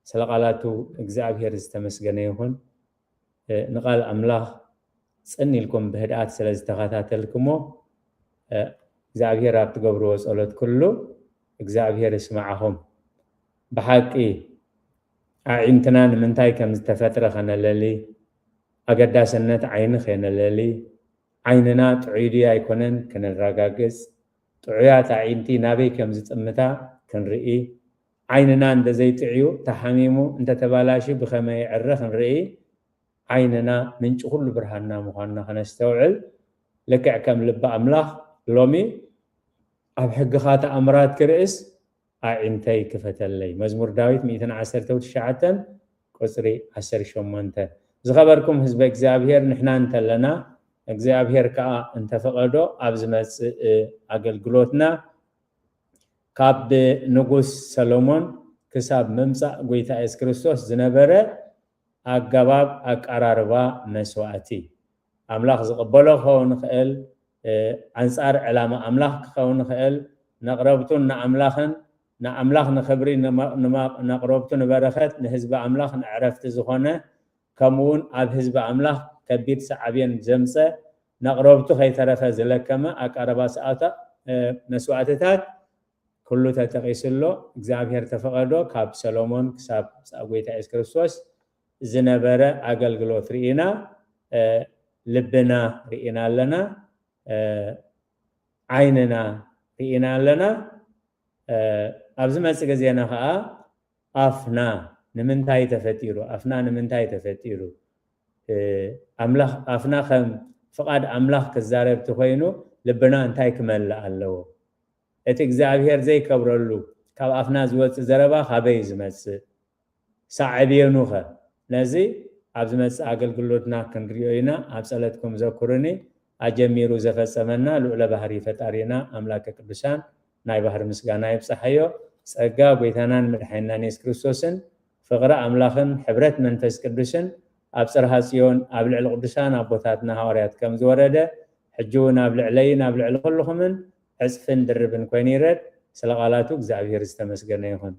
ስለ ቃላቱ እግዚኣብሔር ዝተመስገነ ይኹን። ንቓል ኣምላኽ ጽን ኢልኩም ብህድኣት ስለ ዝተኸታተልኩሞ እግዚኣብሔር ኣብ ትገብርዎ ጸሎት ኩሉ እግዚኣብሔር ይስምዓኹም። ብሓቂ ኣዒንትና ንምንታይ ከም ዝተፈጥረ ከነለሊ፣ ኣገዳስነት ዓይኒ ከነለሊ፣ ዓይንና ጥዑይ ድዩ ኣይኮነን ከነረጋግጽ፣ ጥዑያት ኣዒንቲ ናበይ ከም ዝጥምታ ክንርኢ፣ ዓይንና እንተዘይጥዕዩ ተሓሚሙ እንተተባላሹ ብኸመይ ይዕረ ክንርኢ፣ ዓይንና ምንጪ ኩሉ ብርሃንና ምዃንና ከነስተውዕል፣ ልክዕ ከም ልቢ ኣምላኽ ሎሚ ኣብ ሕግኻ ተኣምራት ክርእስ ኣዒንተይ ክፈተለይ። መዝሙር ዳዊት ሚእትን ዓሰርተ ትሽዓተን ቁጽሪ ዓሰርተ ሸሞንተ። ዝኸበርኩም ህዝበ እግዚኣብሔር፣ ንሕና እንተለና እግዚኣብሔር ከኣ እንተፈቐዶ ኣብ ዝመጽእ ኣገልግሎትና ካብ ንጉስ ሰሎሞን ክሳብ ምምጻእ ጎይታ የሱስ ክርስቶስ ዝነበረ ኣገባብ ኣቀራርባ መስዋእቲ ኣምላኽ ዝቕበሎ ክኸውን ይኽእል፣ ኣንጻር ዕላማ ኣምላኽ ክኸውን ይኽእል፣ ነቕረብቱን ንኣምላኽን ንኣምላኽ ንኽብሪ ነቕረብቱ ንበረኸት ንህዝቢ ኣምላኽ ንዕረፍቲ ዝኾነ ከምኡውን ኣብ ህዝቢ ኣምላኽ ከቢድ ሳዕቤን ዘምጸ ነቕረብቱ ከይተረፈ ዝለከመ ኣቀረባ ሰኣታ መስዋእትታት ኩሉ ተጠቒሱ ኣሎ። እግዚኣብሔር ተፈቐዶ ካብ ሰሎሞን ክሳብ ጎይታ የሱስ ክርስቶስ ዝነበረ ኣገልግሎት ርኢና፣ ልብና ርኢና ኣለና፣ ዓይንና ርኢና ኣለና። ኣብዚ መጽእ ግዜና ኸዓ ኣፍና ንምንታይ ተፈጢሩ? ኣፍና ንምንታይ ተፈጢሩ? ኣምላኽ ኣፍና ከም ፍቓድ ኣምላኽ ክዛረብ ተኾይኑ ልብና እንታይ ክመልእ ኣለዎ? እቲ እግዚኣብሔር ዘይከብረሉ ካብ ኣፍና ዝወጽእ ዘረባ ካበይ እዩ ዝመጽእ? ሳዕቤኑ ኸ? ነዚ ኣብ ዝመጽእ ኣገልግሎትና ክንሪኦ ኢና። ኣብ ጸለትኩም ዘኩሩኒ። ኣጀሚሩ ዘፈጸመና ልዑለ ባህሪ ፈጣሪና ኣምላከ ቅዱሳን ናይ ባህሪ ምስጋና ይብጻሓዮ። ጸጋ ጎይታናን መድሓኒናን የሱስ ክርስቶስን ፍቕሪ ኣምላኽን ሕብረት መንፈስ ቅዱስን ኣብ ጽርሃ ጽዮን ኣብ ልዕሊ ቅዱሳን ኣቦታትና ሃዋርያት ከም ዝወረደ ሕጂ እውን ኣብ ልዕለይን ኣብ ልዕሊ ኩልኹምን ዕጽፍን ድርብን ኮይኑ ይረድ። ስለ ቃላቱ እግዚኣብሔር ዝተመስገነ ይኹን።